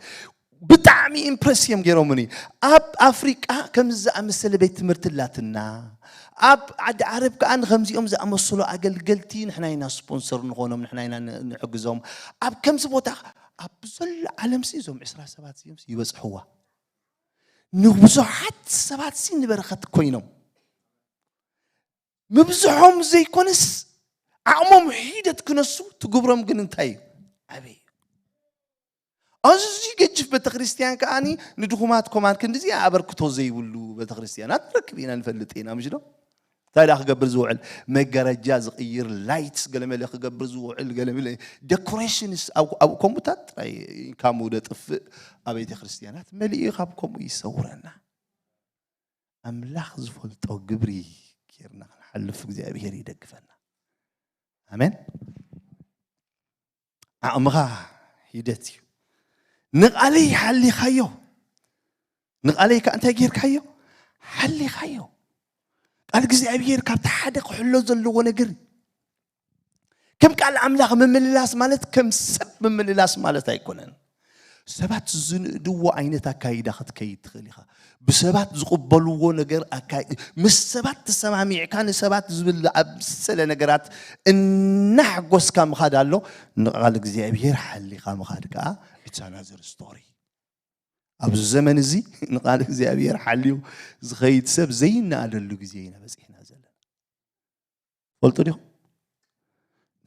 ብጣዕሚ ኢምፕረስ እዮም ገይሮምኒ። ኣብ ኣፍሪቃ ከምዚ ዝኣመሰለ ቤት ትምህርቲ ኣላትና። ኣብ ዓዲ ዓረብ ከኣ ንከምዚኦም ዝኣመሰሉ ኣገልገልቲ ንሕና ኢና ስፖንሰር ንኾኖም፣ ንሕና ኢና ን-፣ ንሕግዞም። ኣብ ከምዚ ቦታ ኣብ ዘሎ ዓለምሲ እዞም ዕስራ ሰባት እዚኦም ይበጽሕዋ። ንብዙሓት ሰባትሲ ንበረኸት ኮይኖም። ምብዝሖም ዘይኮነስ ዓቕሞም ሒደት ክነሱ ትግብሮም ግን እንታይ እዩ? ኣበይ እዩ? ኣዝዩ ገጅፍ ቤተክርስትያን ከኣኒ ንድኹማት ኮማን ክንድዚ ኣበርክቶ ዘይብሉ ቤተክርስትያናት ንረክብ ኢና፣ ንፈልጥ ኢና፣ ምሽ ዶ? እንታይ ደኣ ክገብር ዝውዕል? መጋረጃ ዝቕይር፣ ላይትስ ገለመለ ክገብር ዝውዕል፣ ገለመለ ዴኮሬሽንስ ኣብ፣ ኣብ ከምኡታት ጥራይ ኢንካሙ ደጥፍእ ኣብ ቤተክርስትያናት መሊኡ እዩ። ካብ ከምኡ ይሰውረና። ኣምላኽ ዝፈልጦ ግብሪ ጌርና ክንሓልፍ እግዚኣብሔር ይደግፈና። ኣሜን። ዓቕምኻ ሂደት እዩ። ንቓለይ ሓሊኻዮ። ንቓለይ ከ እንታይ ጌርካዮ? ሓሊኻዮ። ቃል እግዚኣብሔር ካብቲ ሓደ ክሕሎ ዘለዎ ነገር እዩ። ከም ቃል ኣምላኽ ምምልላስ ማለት ከም ሰብ ምምልላስ ማለት ኣይኮነን። ሰባት ዝንእድዎ ዓይነት ኣካይዳ ክትከይድ ትኽእል ኢኻ። ብሰባት ዝቕበልዎ ነገር ኣካይ-፣ ምስ ሰባት ተሰማሚዕካ ንሰባት ዝብል ኣብ ዝሰለ ነገራት እናሓጎስካ ምኻድ ኣሎ። ንቓል እግዚኣብሔር ሓሊኻ ምኻድ ከኣ it's another story። ኣብዚ ዘመን እዚ ንቓል እግዚኣብሔር ሓልዩ ዝኸይድ ሰብ ዘይነኣደሉ ግዜ ኢና በጺሕና ዘለና። ፈልጡ ዲኹም?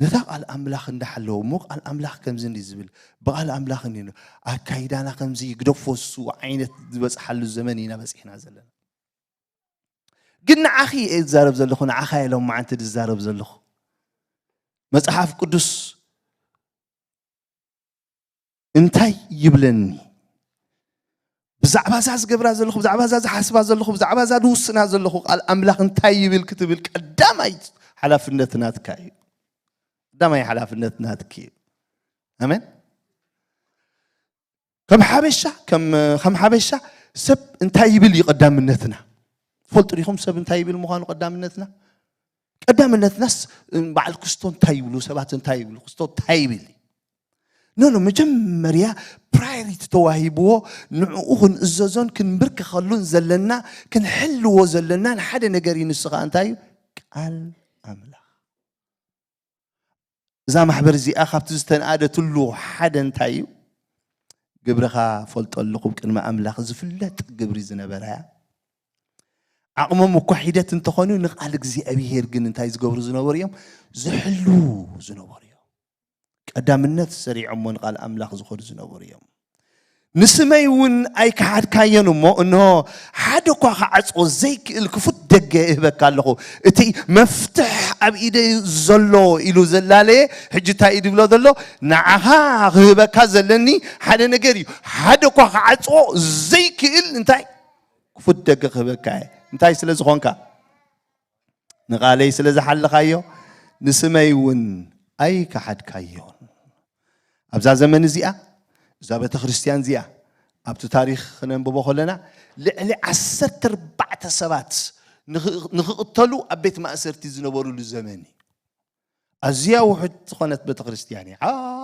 ነታ ቃል ኣምላኽ እንዳሓለዉ እሞ ቃል ኣምላኽ ከምዚ እንዲ ዝብል፣ ብቓል ኣምላኽ እንዲ፣ ኣካይዳና ከምዚ ይግደፎ እሱ ዓይነት ዝበጽሓሉ ዘመን ኢና በጺሕና ዘለና። ግን ንዓኺ እየ ዝዛረብ ዘለኹ፣ ንዓኻ እየ ሎም መዓንቲ ዝዛረብ ዘለኹ። መጽሓፍ ቅዱስ እንታይ ይብለኒ? ብዛዕባ እዛ ዝገብራ ዘለኹ፣ ብዛዕባ እዛ ዝሓስባ ዘለኹ፣ ብዛዕባ እዛ ዝውስና ዘለኹ ቃል ኣምላኽ እንታይ ይብል ክትብል ቀዳማይ ሓላፍነት ናትካ እዩ። ቀዳማይ ሓላፍነት ናትኪ እዩ። ኣሜን። ከም ሓበሻ፣ ከም፣ ከም ሓበሻ ሰብ እንታይ ይብል እዩ ቀዳምነትና? ፈልጡ ዲኹም ሰብ እንታይ ይብል ምዃኑ ቀዳምነትና? ቀዳምነትናስ በዓል ክስቶ እንታይ ይብሉ፣ ሰባት እንታይ ይብሉ፣ ክስቶ እንታይ ይብል? ኖ፣ ኖ፣ መጀመርያ ፕራዮሪቲ ተዋሂብዎ ንዕኡ ክንእዘዞን ክንብርከኸሉን ዘለና፣ ክንሕልዎ ዘለና ንሓደ ነገር እዩ። ንሱ ኸዓ እንታይ እዩ? ቃል ኣምላኽ። እዛ ማሕበር እዚኣ ካብቲ ዝተንኣደትሉ ሓደ እንታይ እዩ? ግብርኻ ፈልጦ ኣለኹ፣ ቅድሚ ኣምላኽ ዝፍለጥ ግብሪ ዝነበራ እያ። ዓቕሞም እኳ ሒደት እንተኾኑ ንቓል እግዚኣብሔር ግን እንታይ ዝገብሩ ዝነበሩ እዮም? ዝሕሉ ዝነበሩ እዮም። ቀዳምነት ሰሪዖሞ ንቓል ኣምላኽ ዝኾኑ ዝነበሩ እዮም። ንስመይ እውን ኣይከሓድካዮን እሞ፣ እንሆ፣ ሓደ እኳ ክዓጽዎ ዘይክእል ክፉት ደገ እህበካ ኣለኹ። እቲ መፍትሕ ኣብ ኢደይ ዘሎ ኢሉ ዘላለየ፣ ሕጂ እንታይ እዩ ዝብሎ ዘሎ? ንዓኻ ክህበካ ዘለኒ ሓደ ነገር እዩ። ሓደ እኳ ክዓጽዎ ዘይክእል እንታይ? ክፉት ደገ ክህበካ እየ። እንታይ ስለ ዝኾንካ? ንቓለይ ስለ ዝሓለኻዮ፣ ንስመይ እውን ኣይከሓድካዮን። ኣብዛ ዘመን እዚኣ፣ እዛ ቤተ ክርስቲያን እዚኣ፣ ኣብቲ ታሪኽ ክነንብቦ ከለና፣ ልዕሊ ዓሰርተ ኣርባዕተ ሰባት ንኽ-፣ ንኽቕተሉ ኣብ ቤት ማእሰርቲ ዝነበሩሉ ዘመን እዩ። ኣዝያ ውሑድ ዝኾነት ቤተ ክርስቲያን እያ።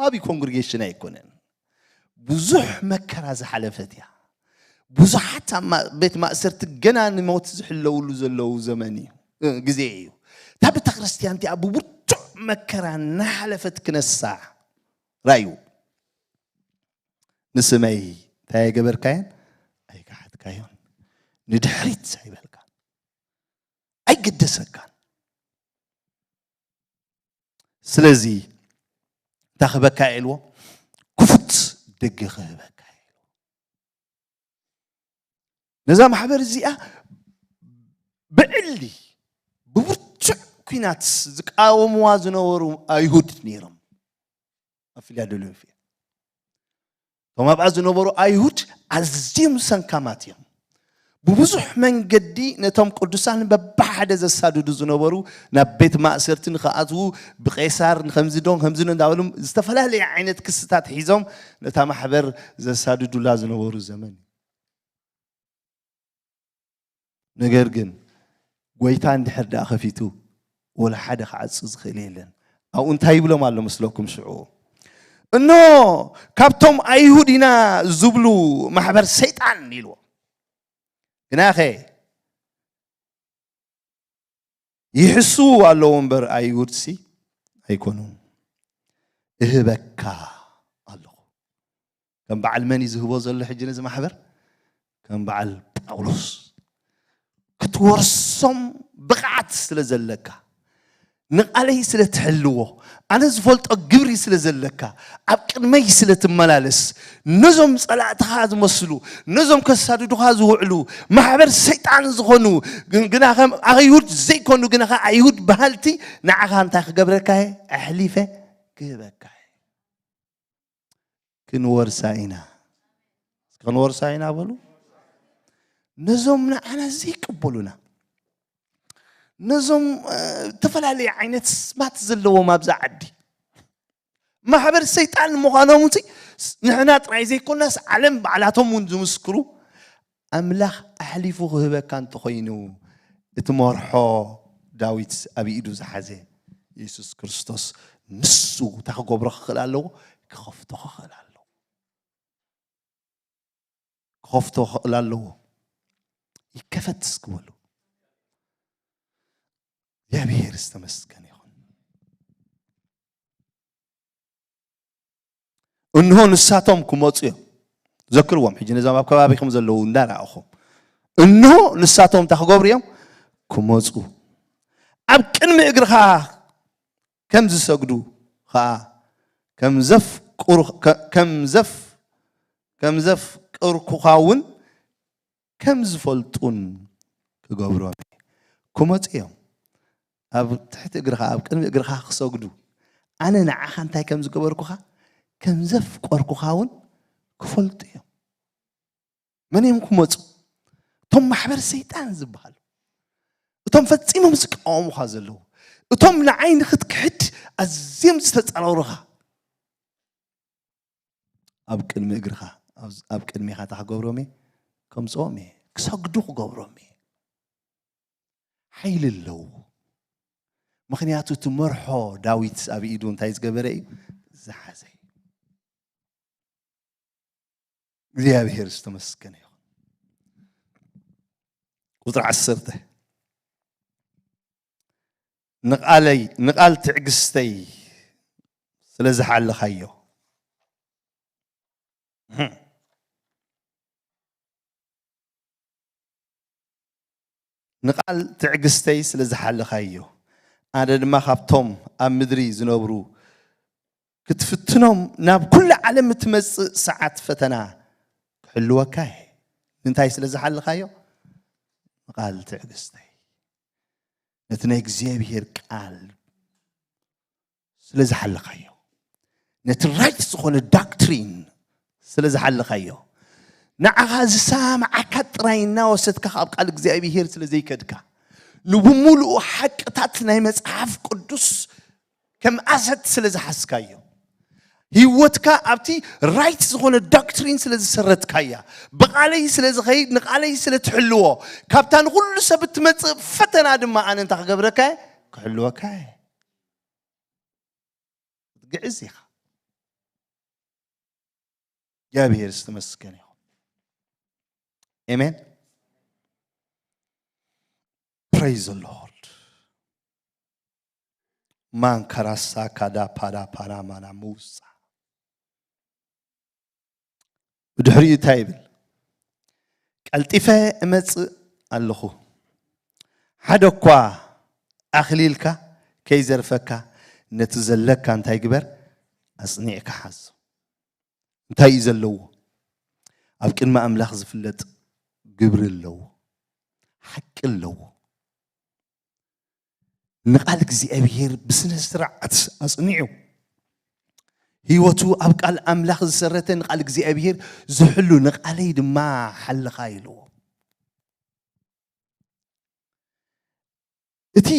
ዓቢ ኮንግሪጌሽን ኣይኮነን። ብዙሕ መከራ ዝሓለፈት እያ። ብዙሓት ኣብ ማ-፣ ቤት ማእሰርቲ ገና ንሞት ዝሕለውሉ ዘለዉ ዘመን እዩ፣ እ፣ ግዜ እዩ። እታ ቤተ ክርስቲያን እቲኣ ብብርቱዕ መከራ እናሓለፈት ክነሳ ራእዩ። ንስመይ እንታይ ኣይገበርካየን? ኣይከሓድካዮን። ንድሕሪት ኣይበልካን። ኣይገደሰካን። ስለዚ እንታይ ክህበካ እየ ኢልዎ? ክፉት ደገ ክህበካ እየ ኢልዎ። ነዛ ማሕበር እዚኣ ብዕሊ ብብርቱዕ ኲናት ዝቃወምዋ ዝነበሩ ኣይሁድ ነይሮም። ኣብ ፊላደልፍያ እቶም ኣብኣ ዝነበሩ ኣይሁድ ኣዝዮም ሰንካማት እዮም። ብብዙሕ መንገዲ ነቶም ቅዱሳን በብሓደ ዘሳድዱ ዝነበሩ፣ ናብ ቤት ማእሰርቲ ንኽኣትዉ ብቄሳር ንከምዚ ዶ ከምዚ ዶ እንዳበሉ ዝተፈላለየ ዓይነት ክስታት ሒዞም ነታ ማሕበር ዘሳድዱላ ዝነበሩ ዘመን እዩ። ነገር ግን ጎይታ እንድሕር ደኣ ከፊቱ ወላ ሓደ ክዓጹ ዝኽእል የለን። ኣብኡ እንታይ ይብሎም ኣሎ መስለኩም? ሽዑ እኖ ካብቶም ኣይሁድ ኢና ዝብሉ ማሕበር ሰይጣን ኢልዎ። ግናኸ ይሕስዉ ኣለዉ እምበር ኣይሁድሲ ኣይኮኑን። እህበካ ኣለኹ። ከም በዓል መን እዩ ዝህቦ ዘሎ ሕጂ ነዚ ማሕበር? ከም በዓል ጳውሎስ። ክትወርሶም ብቕዓት ስለ ዘለካ፣ ንቓለይ ስለ ትሕልዎ፣ ኣነ ዝፈልጦ ግብሪ ስለ ዘለካ፣ ኣብ ቅድመይ ስለ ትመላለስ፣ ነዞም ጸላእትኻ ዝመስሉ፣ ነዞም ከሳድዱኻ ዝውዕሉ፣ ማሕበር ሰይጣን ዝኾኑ፣ ግን-፣ ግናኸ ኣይሁድ ዘይኮኑ፣ ግናኸ ኣይሁድ በሃልቲ፣ ንዓኻ እንታይ ክገብረካ እየ? ኣሕሊፈ ክህበካ እየ። ክንወርሳ ኢና። እስኪ ክንወርሳ ኢና በሉ። ነዞም ንዓና ዘይቅበሉና፣ ነዞም፣ እ፣ ዝተፈላለየ ዓይነት ስማት ዘለዎም ኣብዛ ዓዲ፣ ማሕበር ሰይጣን ምዃኖም፣ ንሕና ጥራይ ዘይኮናስ ዓለም ባዕላቶም እውን ዝምስክሩ፣ ኣምላኽ ኣሕሊፉ ክህበካ እንተኾይኑ፣ እቲ መርሖ ዳዊት ኣብ ኢዱ ዝሓዘ የሱስ ክርስቶስ፣ ንሱ እንታይ ክገብሮ ክኽእል ኣለዎ? ክኸፍቶ ክኽእል ኣለዎ። ክኸፍቶ ክኽእል ኣለዎ። ይከፈት እስኪ በሉ። እግዚኣብሔር ዝተመስገነ ይኹን። እንሆ ንሳቶም ክመጹ እዮም። ዘክርዎም ሕጂ ነዞም ኣብ ከባቢኹም ዘለዉ እንዳረኣኹም። እንሆ ንሳቶም እንታይ ክገብሩ እዮም? ክመጹ። ኣብ ቅድሚ እግርኻ ከም ዝሰግዱ ኸኣ ከም ዘፍቅሩ-፣ ከ-፣ ከም ዘፍ-፣ ከም ዘፍቅርኩኻ እውን ከም ዝፈልጡን ክገብሮም እየ። ክመጹ እዮም። ኣብ ትሕቲ እግርኻ፣ ኣብ ቅድሚ እግርኻ ክሰግዱ። ኣነ ንዓኻ እንታይ ከም ዝገበርኩኻ፣ ከም ዘፍቀርኩኻ እውን ክፈልጡ እዮም። መን እዮም ክመጹ? እቶም ማሕበር ሰይጣን ዝበሃሉ። እቶም ፈጺሞም ዝቃወሙኻ ዘለዉ። እቶም ንዓይ ንኽትክሕድ ኣዝዮም ዝተጸረሩኻ። ኣብ ቅድሚ እግርኻ፣ ኣብ፣ ኣብ ቅድሜኻ እንታይ ክገብሮም እየ? ከምጽኦም እየ። ክሰግዱ ክገብሮም እየ። ሓይሊ ኣለዎ። ምኽንያቱ እቲ መርሖ ዳዊት ኣብ ኢዱ እንታይ ዝገበረ እዩ? ዝሓዘ እዩ። እግዚኣብሔር ዝተመስገነ ይኹን። ቁጽሪ ዓሰርተ፣ ንቓለይ፣ ንቓል ትዕግስተይ ስለ ዝሓለኻዮ። ንቓል ትዕግስተይ ስለ ዝሓለኻዮ፣ ኣነ ድማ ካብቶም ኣብ ምድሪ ዝነብሩ ክትፍትኖም ናብ ኩሉ ዓለም እትመጽእ ሰዓት ፈተና ክሕልወካ እየ። እንታይ ስለ ዝሓለኻዮ? ንቓል ትዕግስተይ። ነቲ ናይ እግዚኣብሔር ቃል ስለ ዝሓለኻዮ፣ ነቲ ራይት ዝኾነ ዳክትሪን ስለ ዝሓለኻዮ፣ ንዓኻ ዝሰማዓካ ጥራይ እናወሰድካ ካብ ቃል እግዚኣብሔር ስለ ዘይከድካ፣ ንብሙሉኡ ሓቅታት ናይ መጽሓፍ ቅዱስ ከም ኣሰት ስለ ዝሓዝካዮ፣ ህይወትካ ኣብቲ ራይት ዝኾነ ዶክትሪን ስለ ዝሰረትካያ፣ ብቓለይ ስለ ዝኸይድ፣ ንቓለይ ስለ ትሕልዎ፣ ካብታ ንኹሉ ሰብ እትመጽእ ፈተና ድማ ኣነ እንታይ ክገብረካ እየ? ክሕልወካ እየ። ክትግዕዝ ኢኻ። እግዚኣብሔር ዝተመስገነ ይኹን። ኣሜን። Praise the Lord። ማንካራሳ ካዳ ፓዳ ፓራ ማና ሙሳ። ብድሕሪኡ እንታይ ይብል? ቀልጢፈ እመጽእ ኣለኹ። ሓደ እኳ ኣኽሊልካ ከይዘርፈካ፣ ነቲ ዘለካ እንታይ ግበር? ኣጽኒዕካ ሓዞ። እንታይ እዩ ዘለዎ? ኣብ ቅድሚ ኣምላኽ ዝፍለጥ ግብሪ ኣለዎ። ሓቂ ኣለዎ። ንቓል እግዚኣብሔር ብስነ ስርዓት ኣጽኒዑ፣ ህይወቱ ኣብ ቃል ኣምላኽ ዝሰረተ፣ ንቓል እግዚኣብሔር ዝሕሉ፣ ንቓለይ ድማ ሓልኻ ኢልዎ። እቲ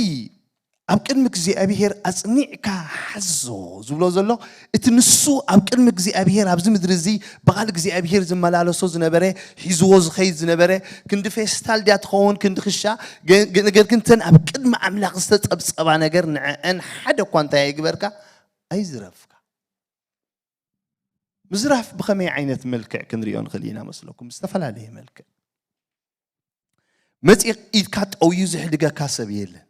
ኣብ ቅድሚ እግዚኣብሔር ኣጽኒዕካ ሓዞ ዝብሎ ዘሎ፣ እቲ ንሱ ኣብ ቅድሚ እግዚኣብሔር ኣብዚ ምድሪ እዚ ብቓል እግዚኣብሔር ዝመላለሶ ዝነበረ፣ ሒዝዎ ዝኸይድ ዝነበረ፣ ክንዲ ፌስታል ድያ ትኸውን፣ ክንዲ ክሻ፣ ገ-፣ ገ-፣ ነገር ግን እተን ኣብ ቅድሚ ኣምላኽ ዝተጸብጸባ ነገር ንዐአን ሓደ እኳ እንታይ ኣይግበርካ? ኣይዝረፍካ። ምዝራፍ ብኸመይ ዓይነት መልክዕ ክንሪኦ ንኽእል ኢና መስለኩም? ዝተፈላለየ መልክዕ። መጺእ ኢድካ ጠውዩ ዝሕድገካ ሰብ የለን።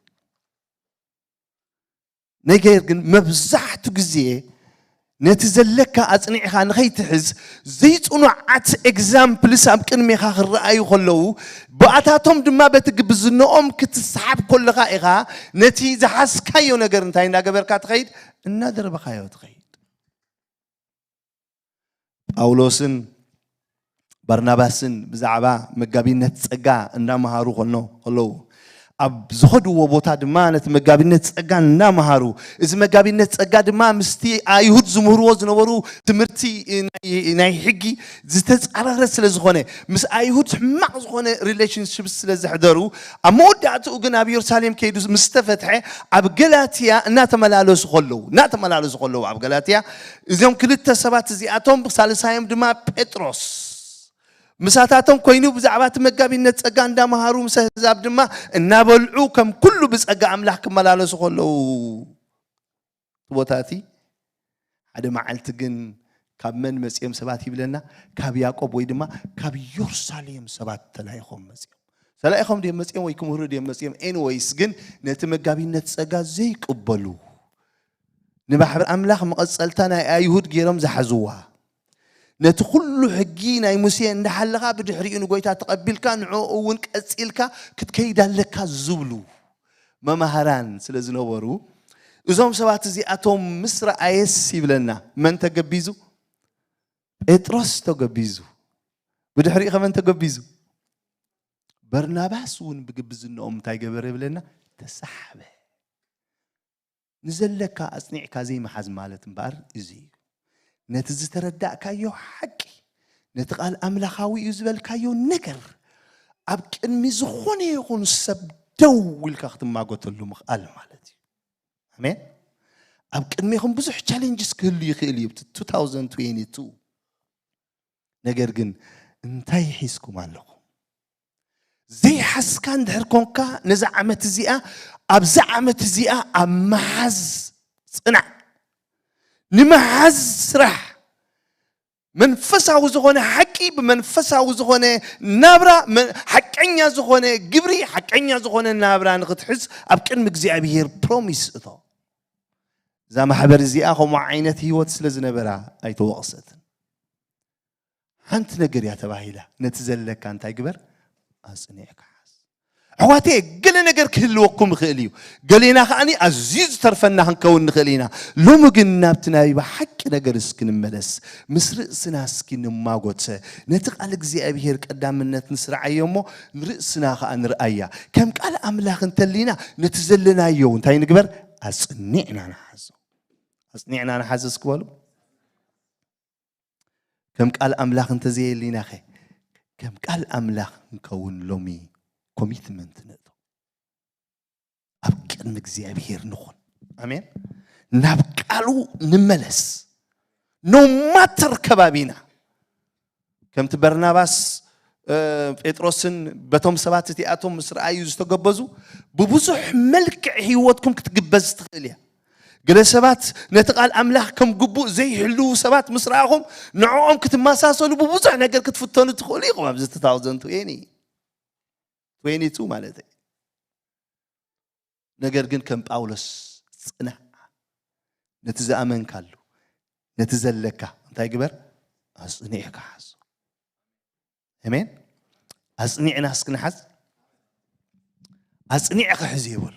ነገር ግን መብዛሕቱ ግዜ ነቲ ዘለካ ኣጽኒዕኻ ንኸይትሕዝ ዘይጽኑዓት ኤግዛምፕልስ ኣብ ቅድሜኻ ክረኣዩ ከለዉ፣ ብኣታቶም ድማ በቲ ግብዝነኦም ክትሰሓብ ከለኻ ኢኻ ነቲ ዝሓዝካዮ ነገር እንታይ እናገበርካ ትኸይድ? እናደረበኻዮ ትኸይድ። ጳውሎስን ባርናባስን ብዛዕባ መጋቢነት ጸጋ እንዳመሃሩ ከሎ ከለዉ፣ ኣብ ዝኸድዎ ቦታ ድማ ነቲ መጋቢነት ጸጋ እንዳመሃሩ፣ እዚ መጋቢነት ጸጋ ድማ ምስቲ ኣይሁድ ዝምህርዎ ዝነበሩ ትምህርቲ ናይ ናይ ሕጊ ዝተጻረረ ስለ ዝኾነ፣ ምስ ኣይሁድ ሕማቕ ዝኾነ ሪሌሽንሽፕ ስለ ዘሕደሩ፣ ኣብ መወዳእትኡ ግን ኣብ ኢየሩሳሌም ከይዱ ምስ ተፈትሐ፣ ኣብ ገላትያ እናተመላለሱ ከለዉ እናተመላለሱ ከለዉ ኣብ ገላትያ እዞም ክልተ ሰባት እዚኣቶም ሳልሳዮም ድማ ጴጥሮስ ምሳታቶም ኮይኑ ብዛዕባ እቲ መጋቢነት ጸጋ እንዳመሃሩ ምስ ኣህዛብ ድማ እናበልዑ ከም ኩሉ ብጸጋ ኣምላኽ ክመላለሱ ከለዉ፣ እቲ ቦታ እቲ ሓደ መዓልቲ ግን ካብ መን መጺኦም ሰባት ይብለና? ካብ ያዕቆብ ወይ ድማ ካብ ኢየሩሳሌም ሰባት ተላኢኾም መጺኦም። ተላኢኾም ድዮም መጺኦም ወይ ክምህሩ ድዮም መጺኦም? ኤኒወይስ ግን ነቲ መጋቢነት ጸጋ ዘይቅበሉ፣ ንማሕበር ኣምላኽ መቐጸልታ ናይ ኣይሁድ ገይሮም ዝሓዝዋ፣ ነቲ ኩሉ ሕጊ ናይ ሙሴ እንዳሓለኻ ብድሕሪኡ ንጎይታ ተቐቢልካ ንዕኡ እውን ቀጺልካ ክትከይድ ኣለካ ዝብሉ መማህራን ስለ ዝነበሩ፣ እዞም ሰባት እዚኣቶም ምስ ረኣየስ ይብለና፣ መን ተገቢዙ? ጴጥሮስ ተገቢዙ። ብድሕሪኡ ከመን ተገቢዙ? በርናባስ እውን ብግብዝነኦም እንታይ ገበረ ይብለና? ተሳሕበ። ንዘለካ ኣጽኒዕካ ዘይምሓዝ ማለት እምበኣር እዚ እዩ። ነቲ ዝተረዳእካዮ ሓቂ፣ ነቲ ቃል ኣምላኻዊ እዩ ዝበልካዮ ነገር ኣብ ቅድሚ ዝኾነ ይኹን ሰብ ደው ኢልካ ክትማጎተሉ ምኽኣል ማለት እዩ። ኣሜን። ኣብ ቅድሜኹም ብዙሕ ቻሌንጅስ ክህሉ ይኽእል እዩ፣ እቲ two thousand twenty-two። ነገር ግን እንታይ ሒዝኩም ኣለኹም? ዘይሓዝካ እንድሕር ኮንካ፣ ነዛ ዓመት እዚኣ፣ ኣብዛ ዓመት እዚኣ ኣብ ምሓዝ ጽናዕ። ንምሓዝ ስራሕ። መንፈሳዊ ዝኾነ ሓቂ ብመንፈሳዊ ዝኾነ ናብራ፣ መ-፣ ሓቀኛ ዝኾነ ግብሪ፣ ሓቀኛ ዝኾነ ናብራ ንኽትሕዝ ኣብ ቅድሚ እግዚኣብሔር ፕሮሚስ እቶ። እዛ ማሕበር እዚኣ ከምኡ ዓይነት ህይወት ስለ ዝነበራ ኣይተወቕሰትን። ሓንቲ ነገር እያ ተባሂላ፣ ነቲ ዘለካ እንታይ ግበር? ኣጽኒዕካ ሓዝ። ኣሕዋተየ፣ ገለ ነገር ክህልወኩም ይኽእል እዩ። ገሌና ከኣኒ ኣዝዩ ዝተርፈና ክንከውን ንኽእል ኢና። ሎሚ ግን ናብቲ ናይ ብሓቂ ነገር እስኪ ንመለስ። ምስ ርእስና እስኪ ንማጎት። ነቲ ቃል እግዚኣብሔር ቀዳምነት ንስርዓዮ እሞ ንርእስና ከኣ ንርኣያ። ከም ቃል ኣምላኽ እንተሊና ነቲ ዘለናዮ እንታይ ንግበር? ኣጽኒዕና ንሓዞ። ኣጽኒዕና ንሓዞ እስኪ በሉ። ከም ቃል ኣምላኽ እንተዘየሊናኸ? ከም ቃል ኣምላኽ ክንከውን ሎሚ ኮሚትመንት ንእቶ። ኣብ ቅድሚ እግዚኣብሔር ንኹን። ኣሜን። ናብ ቃሉ ንመለስ። ኖ ማተር ከባቢና። ከምቲ በርናባስ፣ እ፣ ጴጥሮስን በቶም ሰባት እቲኣቶም ምስ ረኣዩ ዝተገበዙ፣ ብብዙሕ መልክዕ ህይወትኩም ክትግበዝ ትኽእል እያ። ገለ ሰባት ነቲ ቃል ኣምላኽ ከም ግቡእ ዘይሕልዉ ሰባት ምስ ረኣኹም፣ ንዕኦም ክትመሳሰሉ ብብዙሕ ነገር ክትፍተኑ ትኽእሉ ኢኹም። ኣብዚ two thousand twenty፣ twenty-two ማለት እዩ። ነገር ግን ከም ጳውሎስ ጽናዕ። ነቲ ዝኣመንካሉ፣ ነቲ ዘለካ እንታይ ግበር? ኣጽኒዕካ ሓዞ። ኣሜን። ኣጽኒዕና እስኪ ንሓዝ። ኣጽኒዕካ ሕዝ ይበሉ።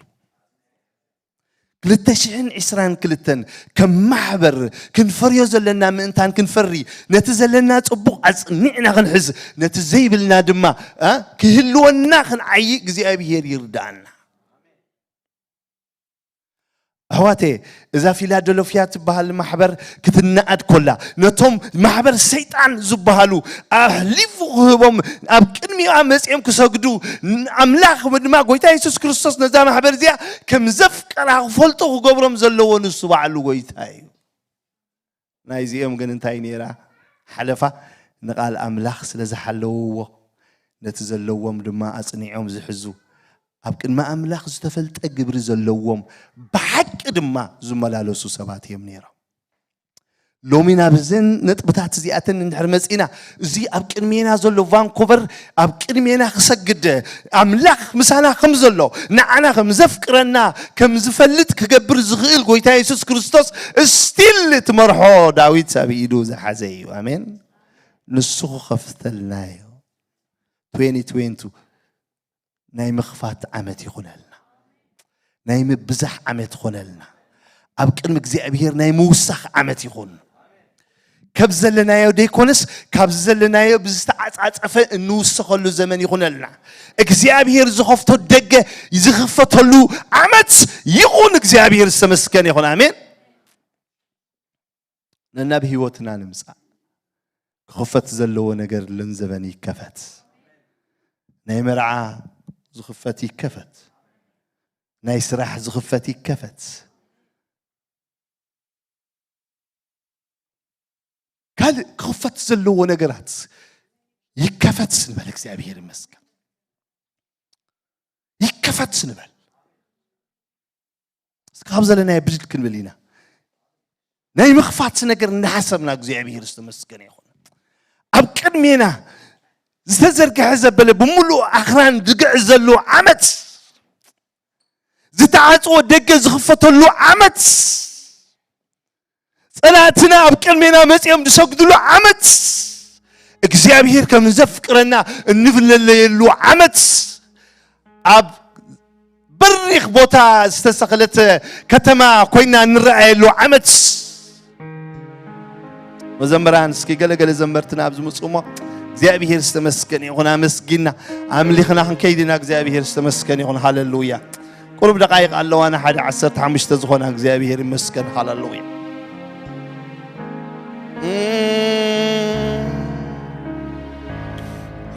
ክልተ ሽሕን ዕስራን ክልተን ከም ማሕበር ክንፈርዮ ዘለና ምእንታን ክንፈሪ፣ ነቲ ዘለና ጽቡቕ ኣጽኒዕና ክንሕዝ፣ ነቲ ዘይብልና ድማ፣ እ፣ ክህልወና ክንዓዪ እግዚኣብሔር ይርዳኣና። ኣሕዋተየ፣ እዛ ፊላደልፍያ ትበሃል ማሕበር ክትነኣድ ኮላ፣ ነቶም ማሕበር ሰይጣን ዝበሃሉ ኣሕሊፉ ክህቦም፣ ኣብ ቅድሚኣ መጺኦም ክሰግዱ፣ ኣምላኽ ድማ ጎይታ የሱስ ክርስቶስ ነዛ ማሕበር እዚኣ ከም ዘፍቀራ ክፈልጡ ክገብሮም ዘለዎ ንሱ ባዕሉ ጎይታ እዩ። ናይዚኦም ግን እንታይ ነይራ ሓለፋ? ንቓል ኣምላኽ ስለ ዝሓለውዎ፣ ነቲ ዘለዎም ድማ ኣጽኒዖም ዝሕዙ፣ ኣብ ቅድሚ ኣምላኽ ዝተፈልጠ ግብሪ ዘለዎም፣ ብሓቂ ድማ ዝመላለሱ ሰባት እዮም ነይሮም። ሎሚ ናብ እዘን ነጥብታት እዚኣተን እንድሕር መጺና፣ እዚ ኣብ ቅድሜና ዘሎ ቫንኮቨር ኣብ ቅድሜና ክሰግድ፣ ኣምላኽ ምሳና ከም ዘሎ፣ ንዓና ከም ዘፍቅረና ከም ዝፈልጥ ክገብር ዝኽእል ጎይታ የሱስ ክርስቶስ፣ ስቲል እቲ መርሖ ዳዊት ኣብ ኢዱ ዝሓዘ እዩ። ኣሜን። ንሱ ክኸፍተልና እዩ። ትዌንቲ ትዌንቲ ናይ ምኽፋት ዓመት ይኹነልና። ናይ ምብዛሕ ዓመት ይኹነልና። ኣብ ቅድሚ እግዚኣብሔር ናይ ምውሳኽ ዓመት ይኹን። ከብ ዘለናዮ ደይኮነስ፣ ካብ ዘለናዮ ብዝተዓጻጸፈ እንውሰኸሉ ዘመን ይኹነልና። እግዚኣብሔር ዝኸፍቶ ደገ ዝኽፈተሉ ዓመት ይኹን። እግዚኣብሔር ዝተመስገነ ይኹን። ኣሜን። ነናብ ህይወትና ንምጻእ። ክኽፈት ዘለዎ ነገር ለንዘበን ይከፈት። ናይ መርዓ ዝኽፈት ይከፈት። ናይ ስራሕ ዝኽፈት ይከፈት። ካልእ ክኽፈት ዘለዎ ነገራት ይከፈት ንበል። እግዚኣብሔር ይመስገን። ይከፈት ንበል። እስኪ ካብ ዘለናዮ ብድድ ክንብል ኢና። ናይ ምኽፋት ነገር እናሓሰብና እግዚኣብሔር ዝተመስገነ ይኹን። ኣብ ቅድሜና ዝተዘርግሐ ዘበለ ብምሉእ ኣኽራን ዝግዕዘሉ ዓመት፣ ዝተዓጽወ ደገ ዝኽፈተሉ ዓመት፣ ጸላእትና ኣብ ቅድሜና መጺኦም ዝሰግድሉ ዓመት፣ እግዚኣብሔር ከም ዘፍቅረና እንፍለለየሉ ዓመት፣ ኣብ በሪኽ ቦታ ዝተሰኽለት ከተማ ኮይና እንረኣየሉ ዓመት። መዘምራን እስኪ ገለገለ ዘመርትና ኣብ ዝምጽኡ እሞ እግዚኣብሔር ዝተመስገነ ይኹን። ኣመስጊና ኣምሊኽና ክንከይድ ኢና። እግዚኣብሔር ዝተመስገነ ይኹን። ሃሌሉያ። ቁሩብ ደቃይቕ ኣለዋና፣ ሓደ ዓሰርተ ሓሙሽተ ዝኾና። እግዚኣብሔር ይመስገን። ሃሌሉያ።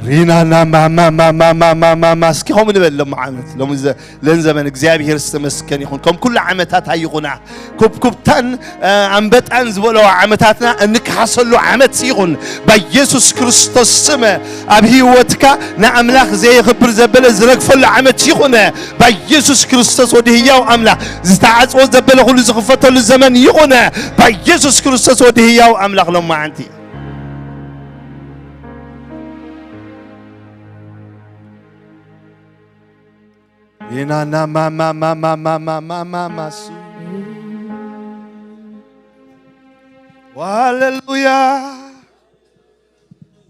ሪናና ማማ ማማ ማማ ማማ እስኪ ከምኡ ንበል። ሎም ዓመት ሎም ዘ- ለን ዘመን እግዚኣብሔር ዝተመስገን ይኹን። ከም ኩሉ ዓመታት ኣይኹና። ኩብኩብታን ኣንበጣን ዝበለዋ ዓመታትና እንክሓሰሉ ዓመት ይኹን። በኢየሱስ ክርስቶስ ስም ኣብ ህይወትካ ንኣምላኽ ዘየኽብር ዘበለ ዝረግፈሉ ዓመት ይኹን። በኢየሱስ ክርስቶስ ወዲ ህያው ኣምላኽ ዝተዓጽወ ዘበለ ኩሉ ዝኽፈተሉ ዘመን ይኹን። በኢየሱስ ክርስቶስ ወዲ ህያው ኣምላኽ ሎማዓንቲ። ሪናና ማማ ማማ ማማ ማማ ማሱ ሃሌሉያ።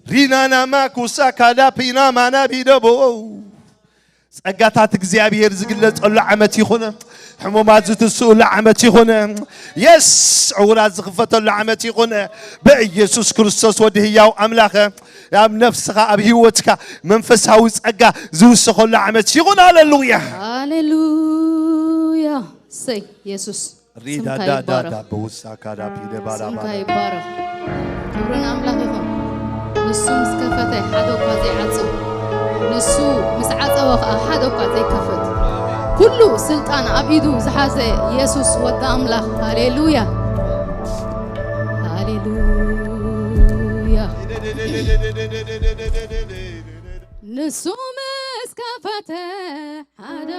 ሪናና ማኩሳ ካዳፒና ማና ቢደቦ ጸጋታት እግዚኣብሔር ዝግለጸሉ ዓመት ይኹን። ሕሙማት ዝትስኡሉ ዓመት ይኹን። የስ ዕውራት ዝኽፈተሉ ዓመት ይኹን። በኢየሱስ ክርስቶስ ወዲ ህያው ኣምላኸ ኣብ ነፍስኻ ኣብ ህይወትካ መንፈሳዊ ጸጋ ዝውሰኸሉ ዓመት ይኹን። ሃሌሉያ። ሃሌሉያ። ሰይ የሱስ ሪዳ ስምካ ዳ ዳ ይባረክ። ዳ በውሳ ካዳ ፒደ ባዳ ስምካ ባዳ። ይባረክ። ክብርን ኣምላኽ ይኹን። ንሱ ምስ ከፈተ ሓደ እኳ ዘይዓጽው፣ ንሱ ምስ ዓጸወ ኸዓ ሓደ እኳ ዘይከፍት፣ ኩሉ ስልጣን ኣብ ኢዱ ዝሓዘ የሱስ ወዲ ኣምላኽ። ሃሌሉያ ሃሌሉያ። ንሱ ምስ ከፈተ ሓደ